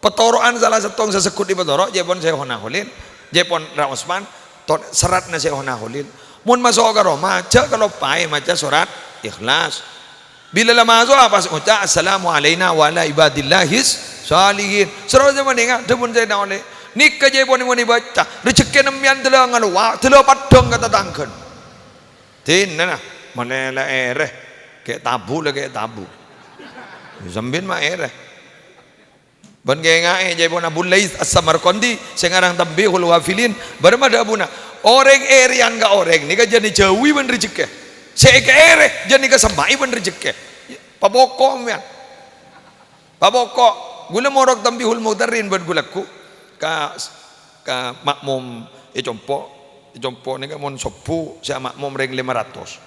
Patoro'an sala sèttong sè segghut èpatoro', jhâ' èpon Syaikhona Kholil, jhâ' èpon Ra Usman, to-, serratna Syaikhona Kholil. Mon maso' ka roma, jhâ' kaloppaè maca sorat Ikhlas. Bilâ la maso'a, pas ngoca', "Assalamu alaina wa ala ibadillahis shalihin." Soro jhâ' manènga, dhâbuna Sayyidina Ali, "Nèka jhâ' èpon mon èbâca, rejhekkèna empèyan dâlâ ngalowa, dâlâ paddhâng ka tatangghâna." Dinana, malè la èrè, kè' tabu la kè' tabu. Sampèyan ma' èrè. Bân kènga'è, jhâ' èpon Abu Laits As-Samarqandi sè ngarang Tanbihul Ghafilin, bârâmma dhâbuna, "Orèng èrèyan ka orèng nèka jhâ' èjhâuwi bân rejhekkè. Sè èkèrè jhâ' èkasemma'i bân rejhekkè." Papoko', mèyan. Papoko'. Ghulâ morok Tanbihul Mughtarrin bân ghu-lagghu ka, ka makmum è compo'. È compo' nèka mon sobbhu sè ama'mum rèng lèma ratos.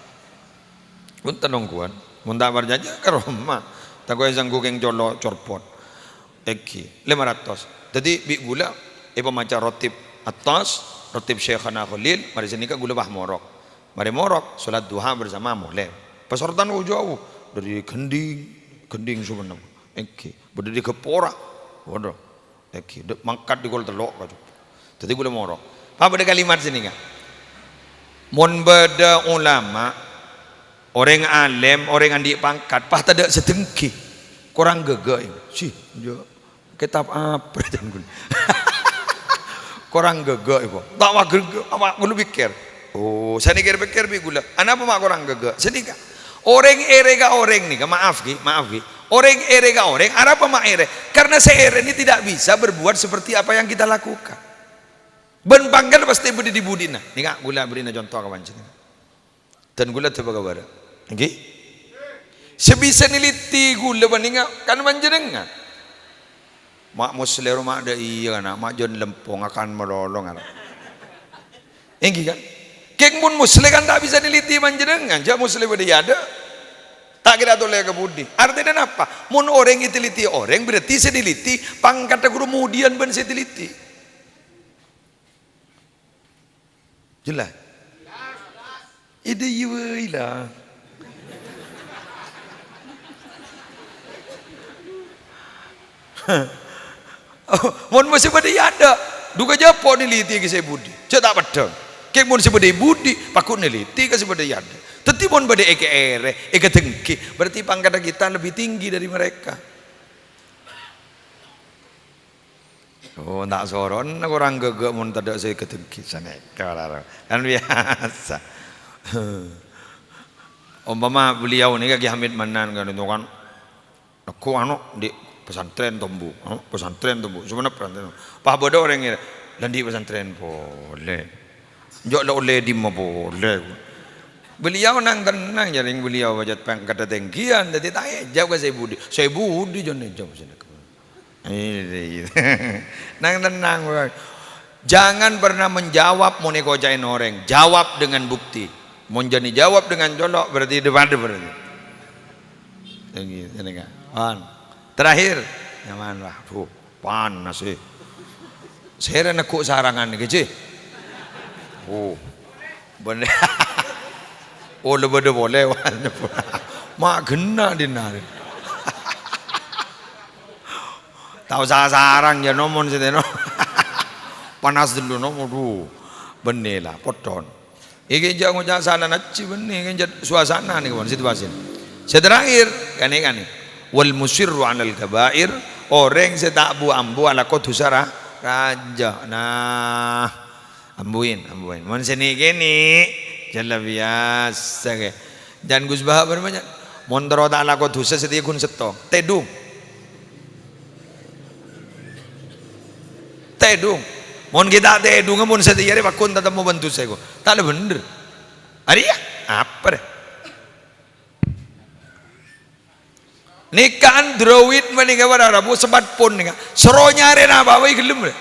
Bhunten ongghuwân. Mon ta' parcajâ, ka roma. Tako' èsangghu kèng colo' corpot. Èngghi, lèma ratos. Dhâddhi, bi' ghulâ èpamaca rotib Attas, rotib Syaikhana Kholil, marè sanèka ghulâ pas morok. Marè morok, sholat duha bersama molè. Pasortan kok jhâu. Dhâri Ghendhing, Ghendhing Sumenep. Èngghi, bâdâ è Gapora. Waduh. Èngghi, dâ-, mangkat dâri kol tello' ka jhubâ'. Dhâddhi ghulâ morok. Pas bâdâ kalimat sanèka. Mon bâdâ ulama, orèng alèm, orèng andi' pangkat, pas tadâ' sè denggi. Korang ghâghâ, èngghi. Sih, jhâ'. Kètab apa, jhân ghulâ? Korang ghâghâ, èngghi. Ta' wah ghâghâ, apa ghulâ pèkkèr? Oh, sanèka pèkkèr bi' ghulâ. Anapa ma' korang ghâghâ? Sanèka. Orèng èrè ka orèng nèka, maaf ghi, maaf ghi. Orèng èrè ka orèng, arapa ma' èrè? Karena sè èrè ini tidak bisa berbuat seperti apa yang kita lakukan. Bân pangkat pastè bâdâ è budina. Nèka ghulâ bherri'na conto ka panjhennengngan. Dan ghulâ teppa ka bârâ'. Èngghi? Sè bisa nèliti ghulâ panèka kan panjhennengngan. Ma' Musleh ro ma' dâ' iyâ kana', ma' jân lempong akan malolo ngara. Èngghi kan? Kèng mon Musleh kan ta' bisa nèliti panjhennengngan, jhâ' Musleh bâdâ è adâ'. Ta' kèra tolè ka budi. Artèna napa? Mon orèng ètèliti orèng, berarti sè nèliti pangkaddhâ ghuru modi'ân bân sè ètèliti. Jelas? Èdâ iyâ bhâi la. Mon mosè bâdâ è adâ', dhu kajhâpo' nèliti ka sè budi. Jhâ' ta' peddhâng. Kèng mon sè bâdâ è budi, paghun nèliti ka sè bâdâ è adâ'. Dhâddhi mon bâdâ èkaèrè, èkadenggi, berarti pangkaddhâ kita lebih tinggi dari mereka. Oh, ta' sorona korang ghâghâ mon tadâ' sè èkadenggi sanèka, para. Kan biasa. Ompama beliau nèka Ki Hamid Mannan kan, itu kan, nekko anu, di' pesantren Tombu, anu, pesantren Tombu, sebenarnya pesantren. Pas bâdâ orèng ngèrèng, "La andi' pesantren polè. Jhâ' la ollè dimma polè." Beliau nang-tennang, jhâ' rèng beliau pajhât pangkaddhâ tèngghiyân, dhâddhi ta' èjhâb ka sè budi. Sè budi jhân èjhâb sanèka. Iya, iya. Nang-tennang, Bang. Jangan pernah menjawab mon èkoca'è orèng. Jawab dengan bukti. Mon jhâ' èjâwâb dengan colo', berarti dâ-padâ berarti. Èngghi, sanèka. Pon. Terakhir. Nyaman, wah, duh, panas, eh. Sèra neggu' sarangan nèka, Ji. Oh. Bhender. Oh, la bâdâ polè, wah, nyebbhut. Ma' ghenna' dinna'. Ta' osa sarang, jhâ' nomon sè tèno. Panas dulu, no, waduh. Bânnè la, potton. Iki jhâ' ngoca' sala najjhi bânnè, iki jhâ' suasana nèko, pon, situasi. Sè terakhir, kanè-kanè. Wal musirru 'alal kaba'ir, orèng sè ta' bu-ambu alako dhusa ra-, rajâ. Nah, ambuin, ambuin. Mon sè nè'-kènè', jhâ' la biyasa, kè. Jhân Gus Baha' bârâmma, jhân. Mon terro ta' alako dhusa, satèya ghun sèttong. Tèdung. Tèdung. Mon ghi' ta' tèdunga, mon satèya rè paghun tatemmo bân dhusa èko. Ta' la bhender. Arèya, apa rè? Nèka Android panèka para rabu, smartphone nèka. Soro nyarè napa bhâi ghellem, rè.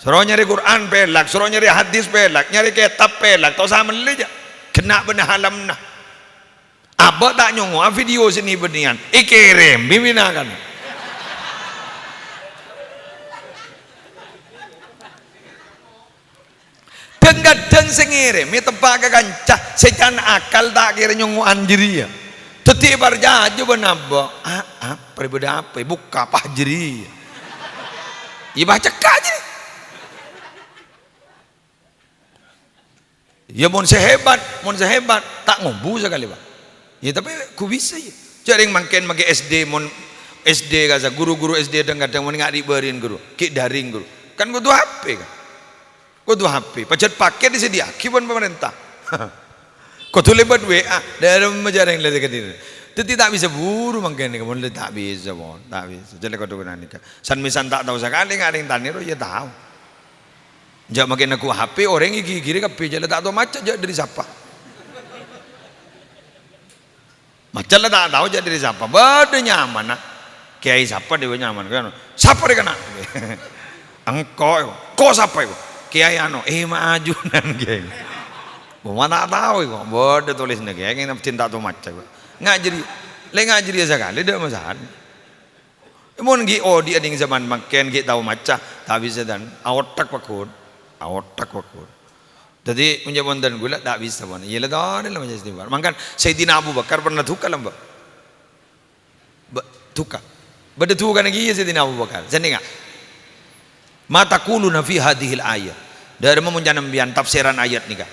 Soro nyarè Qur'an pèlak, soro nyarè hadis pèlak, nyarè kètab pèlak, ta' osa mellè jhâ'. Ghenna' bân halamna. Abâ' ta' nyongo'a video sè nè-bânnèyan, èkèrèm bi' bhina kan. Dhâng-kadhâng sè ngèrèmè teppa' ka kanca sè can akal ta' kèra nyongo'an jârèya. Dhâddhi èparcajâ bân abâ', "A-, apa rè, bâdâ apa è? Bukka' apa jârèya?" Iyâ, pas cekka' jârèya. Iyâ, mon sè hebat, mon sè hebat, ta' ngobu sakalè, Pak. Iyâ, tapè ghu bisa, iyâ. Jhâ' rèng mangkèn makè S D, mon S D kasa, guru-guru S D dhâng-kadhâng mon nga' dhi' bâri'ân, guru, ghi' daring, guru. Kan kodhu H P, kan? Kodhu H P, pajhât pakèt èsadhiyâ'aghi bân pamarènta. Kodhu lèbât W A, dâremma jhâ' rèng lèbât ka dinna'. Dhâddhi ta' bisa buru mangkèn nèka, mon lè ta' bisa, mon, ta' bisa. Jhâ' lè kodhu ghânèka. San-mèsan ta' tao sakalè, nga' rèng tanè ro, iyâ tao. Jhâ' makè neggu' H P, orèng èghi-ghiri kabbhi, jhâ' la ta' tao maca jhâ' dâri sapa. Maca la ta' tao jhâ' dâri sapa. Bâdâ nyamana. Kèyaè sapa dâ' nyaman, kan? Sapa rè kana'? Engko', èko. Ko' sapa, èko? Kèyaè anu, eh, ma' ajunan, kèyaè. Bâ' ma' ta' tao, èko. Bâdâ tolèsanna, kèyaè, kèyaè ta' tao maca, èko. Nga' jârèya, lè nga' jârèya sakalè, dâ' masalah. Mon ghi' odi'ân nèng zaman mangkèn ghi' tao maca, ta' bisa, dan aothak pagghun, aothak pagghun. Dhâddhi, mon jhâ' bhunten ghulâ ta' bisa, pon. Iyâ la, torè la maca istighfar. Mangkana Sayyidina Abu Bakar pernah duka, lambâ'. Bâ-, duka. Bâdâ dukana kèya Sayyidina Abu Bakar. Sennengnga. "Ma taquluna fi hadhil ayah?" Dâremma mon can sampèyan tafsiran ayat nèka.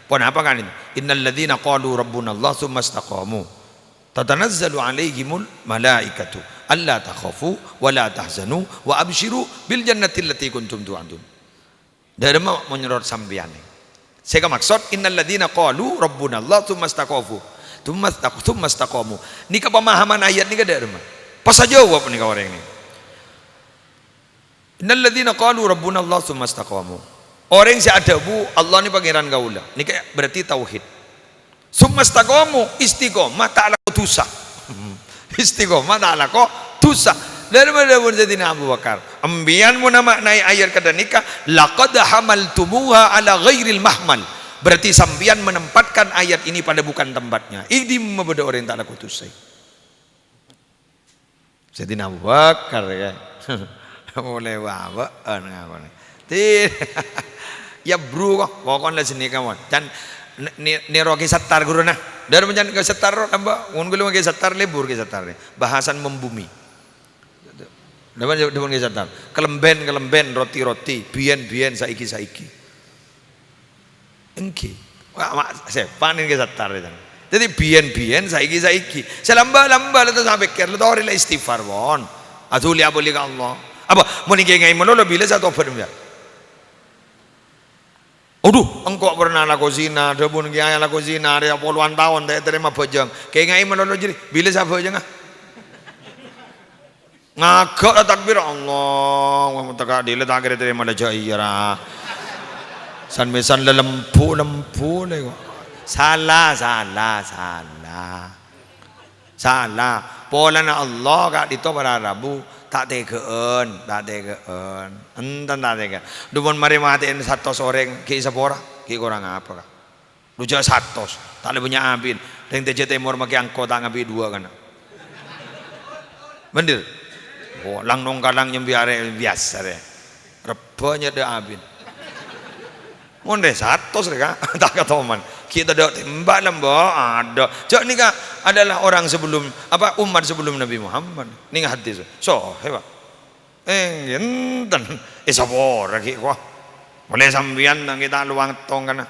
Ponapa ka'dinto? "Innal ladzina qalu rabbunallah tsumma istaqamu." "Tatanazzalu 'alaihimul malaikatu alla takhafu wa la tahzanu wa absyiru bil jannati allati kuntum tu'adun." Dâremma mon nyorot sampèyan. Sè èkamaksod, "Innal ladzina qalu rabbunallah tsumma istaqafu, tsumma istaq-, tsumma istaqamu." Nèka pemahaman ayat nèka dâ' remma? Pas ajâwâb nèka orèng nèka. "Innal ladzina qalu rabbunallah tsumma istaqamu." Orèng sè adhâbu, "Allah nè Pangèran kaulâ." Nèka berarti tauhid. "Tsumma istaqamu," istiqomah, ta' alako dhusa. Istiqomah ta' alako dhusa. Dâri mana pun Sayyidina Abu Bakar, "Empiyan mon amaknaè ayat kadhâ' nèka, laqad hamaltumuha ala ghairil mahmal." Berarti sampèyan menempatkan ayat ini pada bukan tempatnya. È dimma bâdâ orèng ta' alako dhusa? Sayyidina Abu Bakar, ya. Molaè bâbâ'ân ngakona. Ti-, ya, bro, kok. Pokokna la sè nèka, mon. Can ne-, ne-, nèro Kè Sattar ghuruna. Dâri mon can Kè Sattar, lambâ'. Mon ghulâ Kè Sattar, lebur Kè Sattar, ya. Bahasan membumi. Dâ-, dâ-, dâ-, Kè Sattar. Kalembhân, kalembhân, roti, roti. Biyân, biyân, saiki, saiki. Èngghi. Wa', wa', sèpan Kè Sattar, ya. Dhâddhi biyân-biyân, saiki-saiki. Sè lambâ'-lambâ' la ta' sapèkkèr, la torè la istighfar, pon. Adhuli abâli ka Allah. Apa, mon ènggi èngaè malolo bilâ sè atobhât, ya? Adhu, engko' pernah alako zina, dhâbuna kiyaè alako zina, arè polowan taon ta' ètarèma bhâjâng. Kèngaè malolo jârèya, bilâ sè abhâjângnga? Ngaghâ' la takbir, Allah, wah, teka' dhilâ ta' kèra tarèma la jâ' iyâ, ra. San-mèsan la lembu-lembu lè kok. Sala, sala, sala. Sala. Polana Allah ka'dinto para rabu, ta' tèghâ'ân, ta' tèghâ'ân. Enten ta' tèghâ'ân. Dhu mon marè matè'è satos orèng, ghi' sapora, ghi' korang apa, Ka'? Dhu jâ' satos, ta' lè bânnya' abin. Rèng Tèjâ Tèmor makè angko ta' ngabi' duwâ' kana'. Bhender? Oh, lang-nongkalang nyambi arè biyasa rè. Rebbhâ nyèdhâ abin. Mon rè satos rè, Ka', ta' katoman. Ghi' tadâ' tèmba' la, Mbok. Adâ'. Jâ' nèka adalah orang sebelum, apa, umat sebelum Nabi Muhammad. Nèng hadis. Sohè, Pak. Èngghi, enten. Èsapora ghi' kowa. Polè sampèyan ta' ngèta' lowang tong kana'.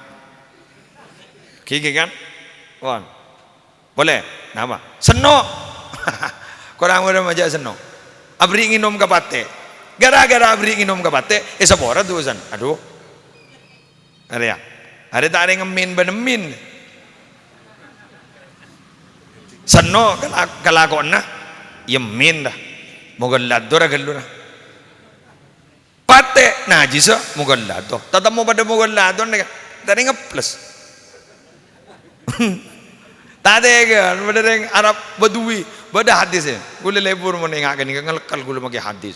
Ghi, ghi, kan? Pon. Polè. Napa? Senno'. Korang bâdâ majâ senno'. Aberri' ngènom ka patè'. Gara-gara aberri' ngènom ka patè', èsapora dusana. Adhu. Arèya. Arèya ta' arèya ngemmin bân emmin. Senno' kala-, kalakowanna, yemmin, dâ. Moghâlâdhâ ra ghâllu, dâ. Patè', najissa, moghâlâdhâ. Tatemmo padâ moghâlâdhâ, nèka. Ta' arèya ngeples. Ta' tèghâ, bâdâ rèng Arab Badui. Bâdâ hadis, ya. Ghulâ lebur mon ènga' ghânèka, ngalekkel ghulâ makè hadis.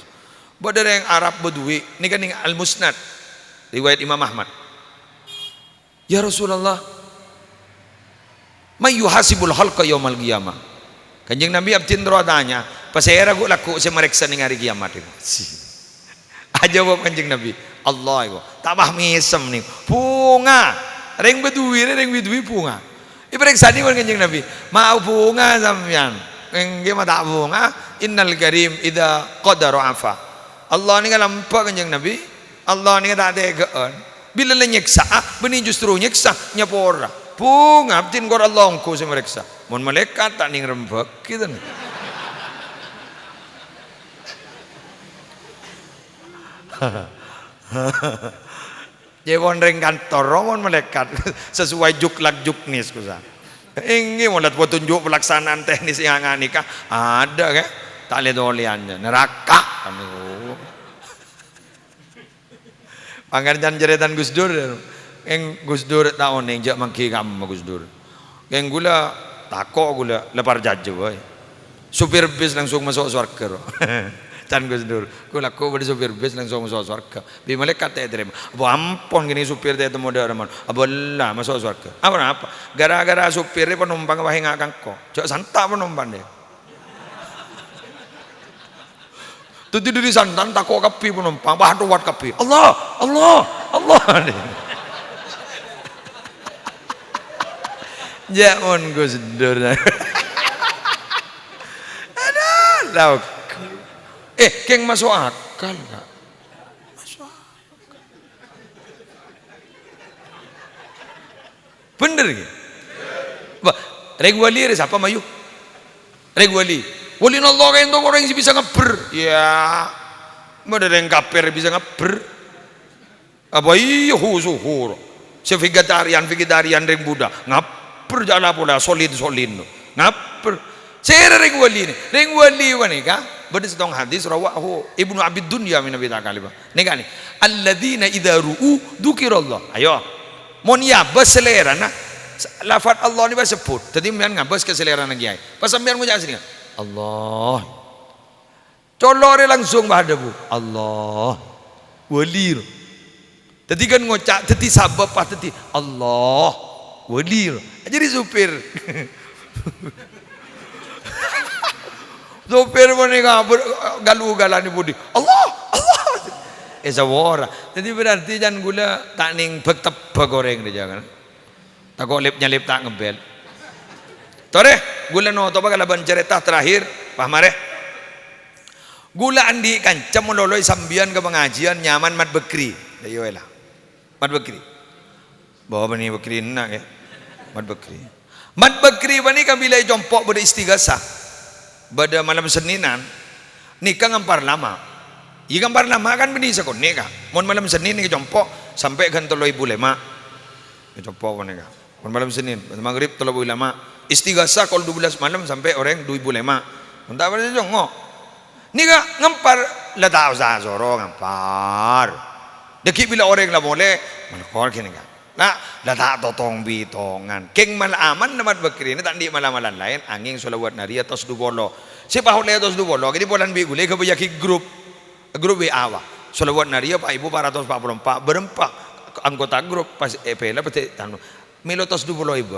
Bâdâ rèng Arab Badui, nèka nèng Al-Musnad, riwayat Imam Ahmad. "Ya Rasulullah, may yuhasibul khalqa yaumal qiyamah?" Kanjeng Nabi, abdhina terro atanya, "Pasèra ghu-, lagghu' sè marèksa nèng arè kiyamat?" Ajâwâb Kanjeng Nabi, "Allah iku." Ta' pas mèsem nèng. Bhunga. Rèng Badui rè, rèng Badui bhunga. Èparèksanè bân Kanjeng Nabi, "Ma' bhunga sampèyan?" "Èngghi, ma' ta' bhunga. Innal karim idza qadara afa." Allah nèka lambâ', Kanjeng Nabi. Allah nèka ta' tèghâ'ân. Bilâ la nyèksa'a, bânnè justru nyèksa, nyapora. Bhunga, abdhina kor Allah ongghu sè marèksa. Mon malaèkat ta' nèng rembhâghi, ten. Cèpon rèng kantor, mon malaèkat. Sesuai juklak juknis, kusa. Èngghi, mon la-, petunjuk pelaksanaan teknis sè nga-, nganèka, adâ', Ka'. Ta' lè-tolèyan, naraka. Aduh. Pangarjan carètana Gus Dur, kèng Gus Dur ta' onèng, jâ' mangghi kamma Gus Dur. Kèng ghulâ tako' ghulâ, la parcajâ bhâi. Supir bis langsung maso' sowarghâ, ro. Can Gus Dur, ghulâ ko' bâdâ supir bis langsung maso' sowarghâ. Bi' malaèkat ta' ètarèma. Apa ampon kènè supir ta' ètemmo dâ' remma. Abâ la maso' sowarghâ. Apa, apa? Gara-gara supirrè panompang pas ènga' ka engko'. Jâ' santa' panompang, dâ. Dhâddhi dhâri santa'na tako' kabbhi panompang, wah, towat kabbhi. "Allah, Allah, Allah." Jâ' mon Gus Dur. Adâ', la. Eh, kèng maso' akal, Ka'? Maso' akal. Bhender, ghi? Wah, rèng wali rè sapa, mayu? Rèng wali. Walina Allah kaènto orèng sè bisa ngabbher. Iyâ. Bâdâ rèng kafir bisa ngabbher. Apa iyâ, hu-, suhur. Sè vegetarian, vegetarian rèng Buddha, ngabbher jhâ' la-pola, solin-solin. Ngabbher. Sèra rèng wali nè? Rèng wali panèka, bâdâ sèttong hadis, rawahu Ibnu Abi Dunya min Abi Tha'labah. Nèka nè, "Alladzina idza ru'u dzukirallah." Ayo. Mon èabâs salèrana, lafat Allah nèka èsebbhut. Dhâddhi sampèyan ngabâs ka salèrana kèyaè. Pas sampèyan ngoca' sènèngan, "Allah." Colo' rè langsung pas adhâbu, "Allah." Wali, ro. Dhâddhi kan ngoca' dhâddhi sabâb pas dhâddhi, "Allah." Wali, ro. Jadi supir. Supir panèka ber-, galu-galani budi, "Allah, Allah." Eh, sawora. Dhâddhi berarti can ghulâ ta' nèng bhek-tebbhek orèng rèya kan. Tako' lep-nyalep ta' ngebbel. Torè, ghulâ notoba kalabân carèta terakhir, pas marè. Ghulâ andi' kanca malolo è Sambiyan ka pangajiân nyaman Mat Bekri. Ayo, ella. Mat Bekri. Bawa bânnè Bekri enna', ya. Mat Bekri. Mat Bekri panèka bilâ è compo' bâdâ istighasah. Bâdâ malem Sennènan. Nèka ngampar lama. Iyâ, ngampar lama kan bânnè sakonè', Ka'. Mon malem Sennèn nèka compo' sampè' ghân tello èbu lèma'. Nèka compo' panèka. Mon malem Sennèn, maghrib tello èbu lèma'. Istighasah kol dua belas malem sampè' orèng dua èbu lèma'. Mon ta' parcajâ, congngo'. Nèka ngampar, la ta' osa soro ngampar. Dhâggi' bilâ orèng la molè, malkor ghânèka. La, la ta' totong-bitongan. Kèng mal-aman Mat Bekri nè ta' andi' mal-amalan laèn, angèng shalawat nariyah atos du polo. Sè paollè atos du polo, kènè polana bi' ghulâ èghâbâyyâghi grup. Grup W A, wa. Shalawat nariyah pa' èbu pa' ratos pa' polo empa', bârâmpa anggota grup pas èpèla pètè, anu, mèlo atos du polo èbu.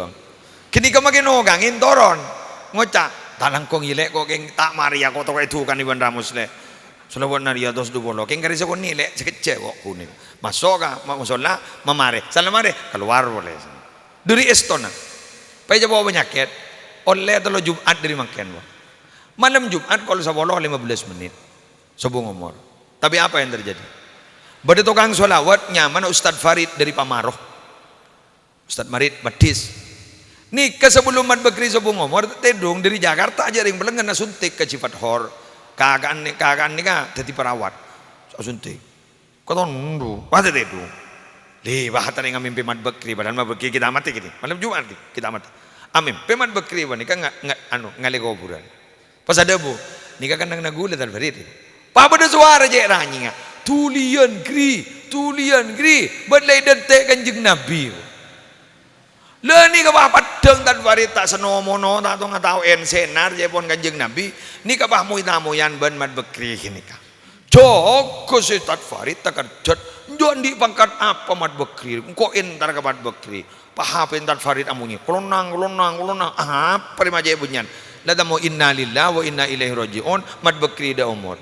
Ghânèka makè nokangè toron. Ngoca', "Ta' langkong yè, Lè', ko' kèng ta' marè yâ, ko' toko èdukanè bân Ramus, Lè'." Shalawat nariyah atos du polo, kèng karè sakonè', Lè', sakejjhâ' ko' ghunèng. Maso' ka ma-, mosolla, mamarè. Salammarè, kalowar polè. Dhâri èstona. Pajâ bawa panyakèt. Ollè tello Jum'at dhâri mangkèn, wa. Malem Jum'at kol sapolo lèma bellâs mennit. Sobung omor. Tapi apa yang terjadi? Bâdâ tokang shalawat nyamana Ustadz Farid dhâri Pamaroh. Ustadz Marid, Madis. Nèka sabellunna Mat Bekri sobung omor, tèdung dhâri Jakarta ajâ' rèng Pelengngen asuntik ka Cifathor. Kaka'an nè-, kaka'an nèka dhâddhi perawat. Asuntik. Katon ndo, pas tèdung. Lè, wah, tarèng amèmpè Mat Bekri, padahal Mat Bekri kita mati gini. Malem Jum'at gini, kita mati. Amèmpè Mat Bekri panèka nga-, nga-, anu, ngalè kobhurân. Pas adhâbu, "Nèka kennengnganna ghulâ, Tan Farid." Pas bâdâ sowara cè' ranyèngnga, "Dhuliyân, Gri! Dhuliyân, Gri! Bâ'na la èdântè' Kanjeng Nabbhi." La nèka pas peddhâng Tan Farid ta' sè no-mono, ta' tong-, tao ènsènar ca'èpon Kanjeng Nabbhi, nèka pas moy-tamoyan bân Mat Bekri ghânèka. Jâgâ sè Tan Farid takerjhât, "Enjâ' andi' pangkat apa Mat Bekri, engko' entar ka Mat Bekri." Pas HP Tan Farid amonyè, "Kolonang, kolonang, kolonang." Apa rè ma' cè' bânnya'an? La temmo, "Innalillahi wa inna ilaihi raji'un," Mat Bekri dâ' omor.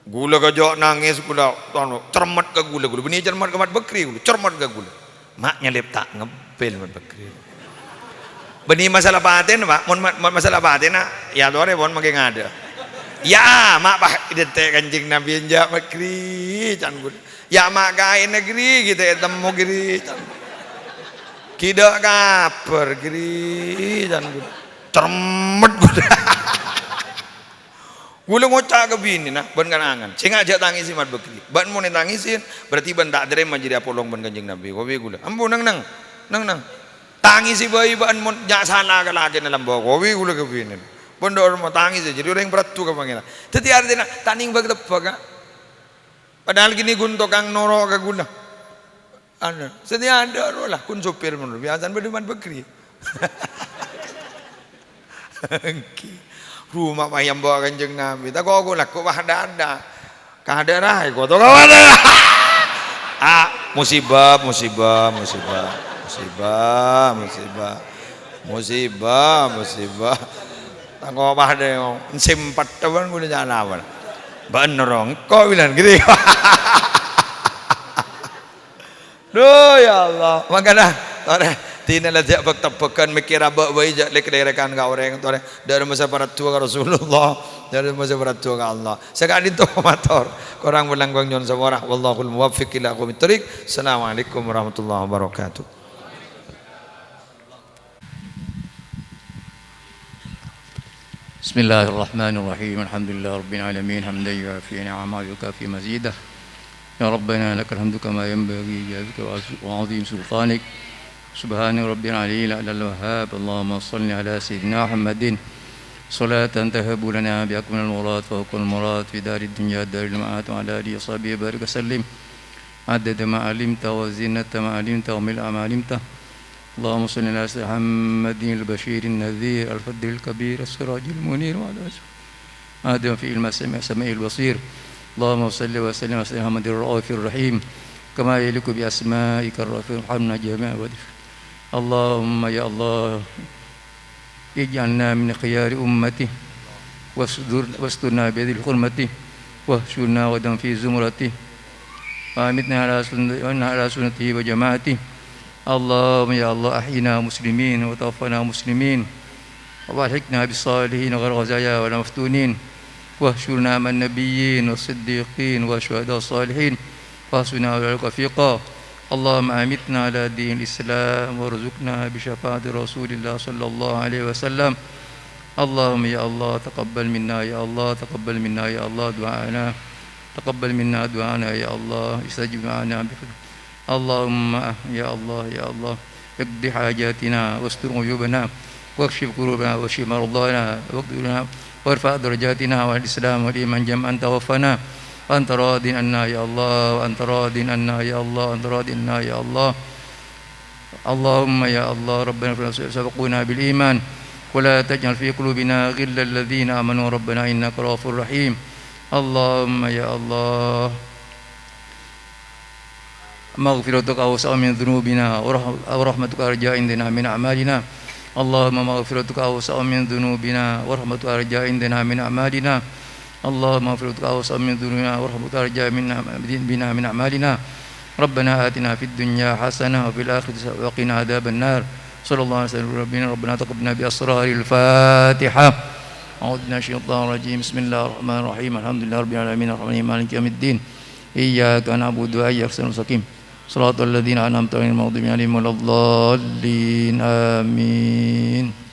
Ghulâ kajâ' nangès, ghulâ, anu, cermet ka ghulâ, ghulâ. Bânnè cermet ka Mat Bekri, ghulâ. Cermet ka ghulâ. Ma' nyalèp ta' ngebbel Mat Bekri. Bânnè masalah patèna, Pak. Mon ma-, ma-, masalah patèna, yâ torè pon mangkè ngadâ. Yâ, ma' pas èdântè' Kanjeng Nabbhi enjâ' Mat Gri, can ghulâ. Yâ, ma' kaènna Gri, ghi' ta' ètemmo Gri, can. Ghi' dâ' kabhâr Gri, can ghulâ. Cermet ghulâ. Ghulâ ngoca' ka binèna bân kan-angan, "Sènga' jhâ' tangèsè Mat Bekri. Bâ'na mon ètangèsè, berarti bâ'na ta' tarèma jârèya apolong bân Kanjeng Nabbhi." Kopi ghulâ. "Embu, neng-neng. Neng-neng. Tangèsè bhâi bâ'na mon nya' sala ka lakèna lambâ'." Kopi ghulâ ka binèna. Bân dâ' remma tangèsè, jârèya orèng paraddhu ka Pangèran. Dhâddhi artèna ta' nèng bâk-tebbhâk, Ka'. Padahal gini ghun tokang noro' ka ghulâ. Anu, satèya adâ' rowa la, kun sopir mon, biyasana bâdâ Mat Bekri. Èngghi. Roma pas èyambo' Kanjeng Nabi. Tako' ghu-, lagghu' pas adâ'-adâ'. Kadâ' ra, èkoto kawan. Ah, musibah, musibah, musibah. Musibah, musibah. Musibah, musibah. Tako' pas adâ', sempet teman ghulâ nyalawan. Bân nerong, kok bilang gitu. Duh, ya Allah. Mangkana, torè, dinah la jhâ' bâk-tebbhâghân, mèkkèr abâ' bhâi, jhâ' lèk-lèrèkan ka orèng, torè. Dâ' remma sè paraddhu ka Rasulullah, dâ' remma sè paraddhu ka Allah. Saka'dinto mator. Korang bân langkong nyo'on sapora. Wallahul muwaffiq ila aqwamit thoriq. Assalamualaikum warahmatullahi wabarakatuh. بسم الله الرحمن الرحيم. الحمد لله رب العالمين. حمدا يوافي نعمه ويكافئ مزيده. يا ربنا لك الحمد كما ينبغي لجلالك وعظيم سلطانك. سبحان ربي العلي الأعلى الوهاب. اللهم صل على سيدنا محمد صلاة تهب لنا بها كل المراد وكل مراد في دار الدنيا دار المعاد وعلى آله وصحبه وبارك وسلم عدد ما علمت وزنة ما علمت وملء ما علمت. اللهم صل على سيدنا محمد البشير النذير الفضل الكبير السراج المنير وعلى آله آدم في علم السميع السميع البصير. اللهم صل وسلم على سيدنا محمد الرؤوف الرحيم كما يليق بأسمائك الرؤوف الرحيم جميع الوظائف. اللهم يا الله اجعلنا من خيار أمته واستر-، واسترنا بهذه الحرمة واحشرنا غدا في زمرته وأمتنا على سنة-، على سنته وجماعته. اللهم يا الله أحينا مسلمين وتوفنا مسلمين وألحقنا بالصالحين غير خزايا ولا مفتونين واحشرنا مع النبيين والصديقين والشهداء والصالحين وحسن أولئك رفيقا. اللهم أمتنا على دين الإسلام وارزقنا بشفاعة رسول الله صلى الله عليه وسلم. اللهم يا الله تقبل منا، يا الله تقبل منا، يا الله دعاءنا، تقبل منا دعاءنا، يا الله استجب دعاءنا بفضلك. اللهم يا الله، يا الله اقض حاجاتنا واستر عيوبنا واكشف كروبنا واشف مرضانا واقدرنا وارفع درجاتنا والإسلام والإيمان جمعا توفنا وأنت راض عنا يا الله، وأنت راض عنا يا الله، وأنت راض عنا يا الله. اللهم يا الله ربنا اغفر لنا سبقونا بالإيمان ولا تجعل في قلوبنا غلا للذين آمنوا ربنا إنك رؤوف رحيم. اللهم يا الله مغفرتك أوسع من ذنوبنا ورح-، ورحمتك أرجى عندنا من أعمالنا. اللهم مغفرتك أوسع من ذنوبنا ورحمتك أرجى عندنا من أعمالنا. اللهم مغفرتك أوسع من ذنوبنا ورحمتك أرجى منا، بنا من أعمالنا. ربنا آتنا في الدنيا حسنة وفي الآخرة حسنة وقنا عذاب النار. صلى الله عليه وسلم ربنا، ربنا تقبلنا بأسرار الفاتحة. أعوذ بالله من الشيطان الرجيم. بسم الله الرحمن الرحيم. الحمد لله رب العالمين. الرحمن الرحيم. مالك يوم الدين. إياك نعبد وإياك نستعين. صراط الذين أنعمت عليهم غير المغضوب عليهم ولا الضالين. آمين.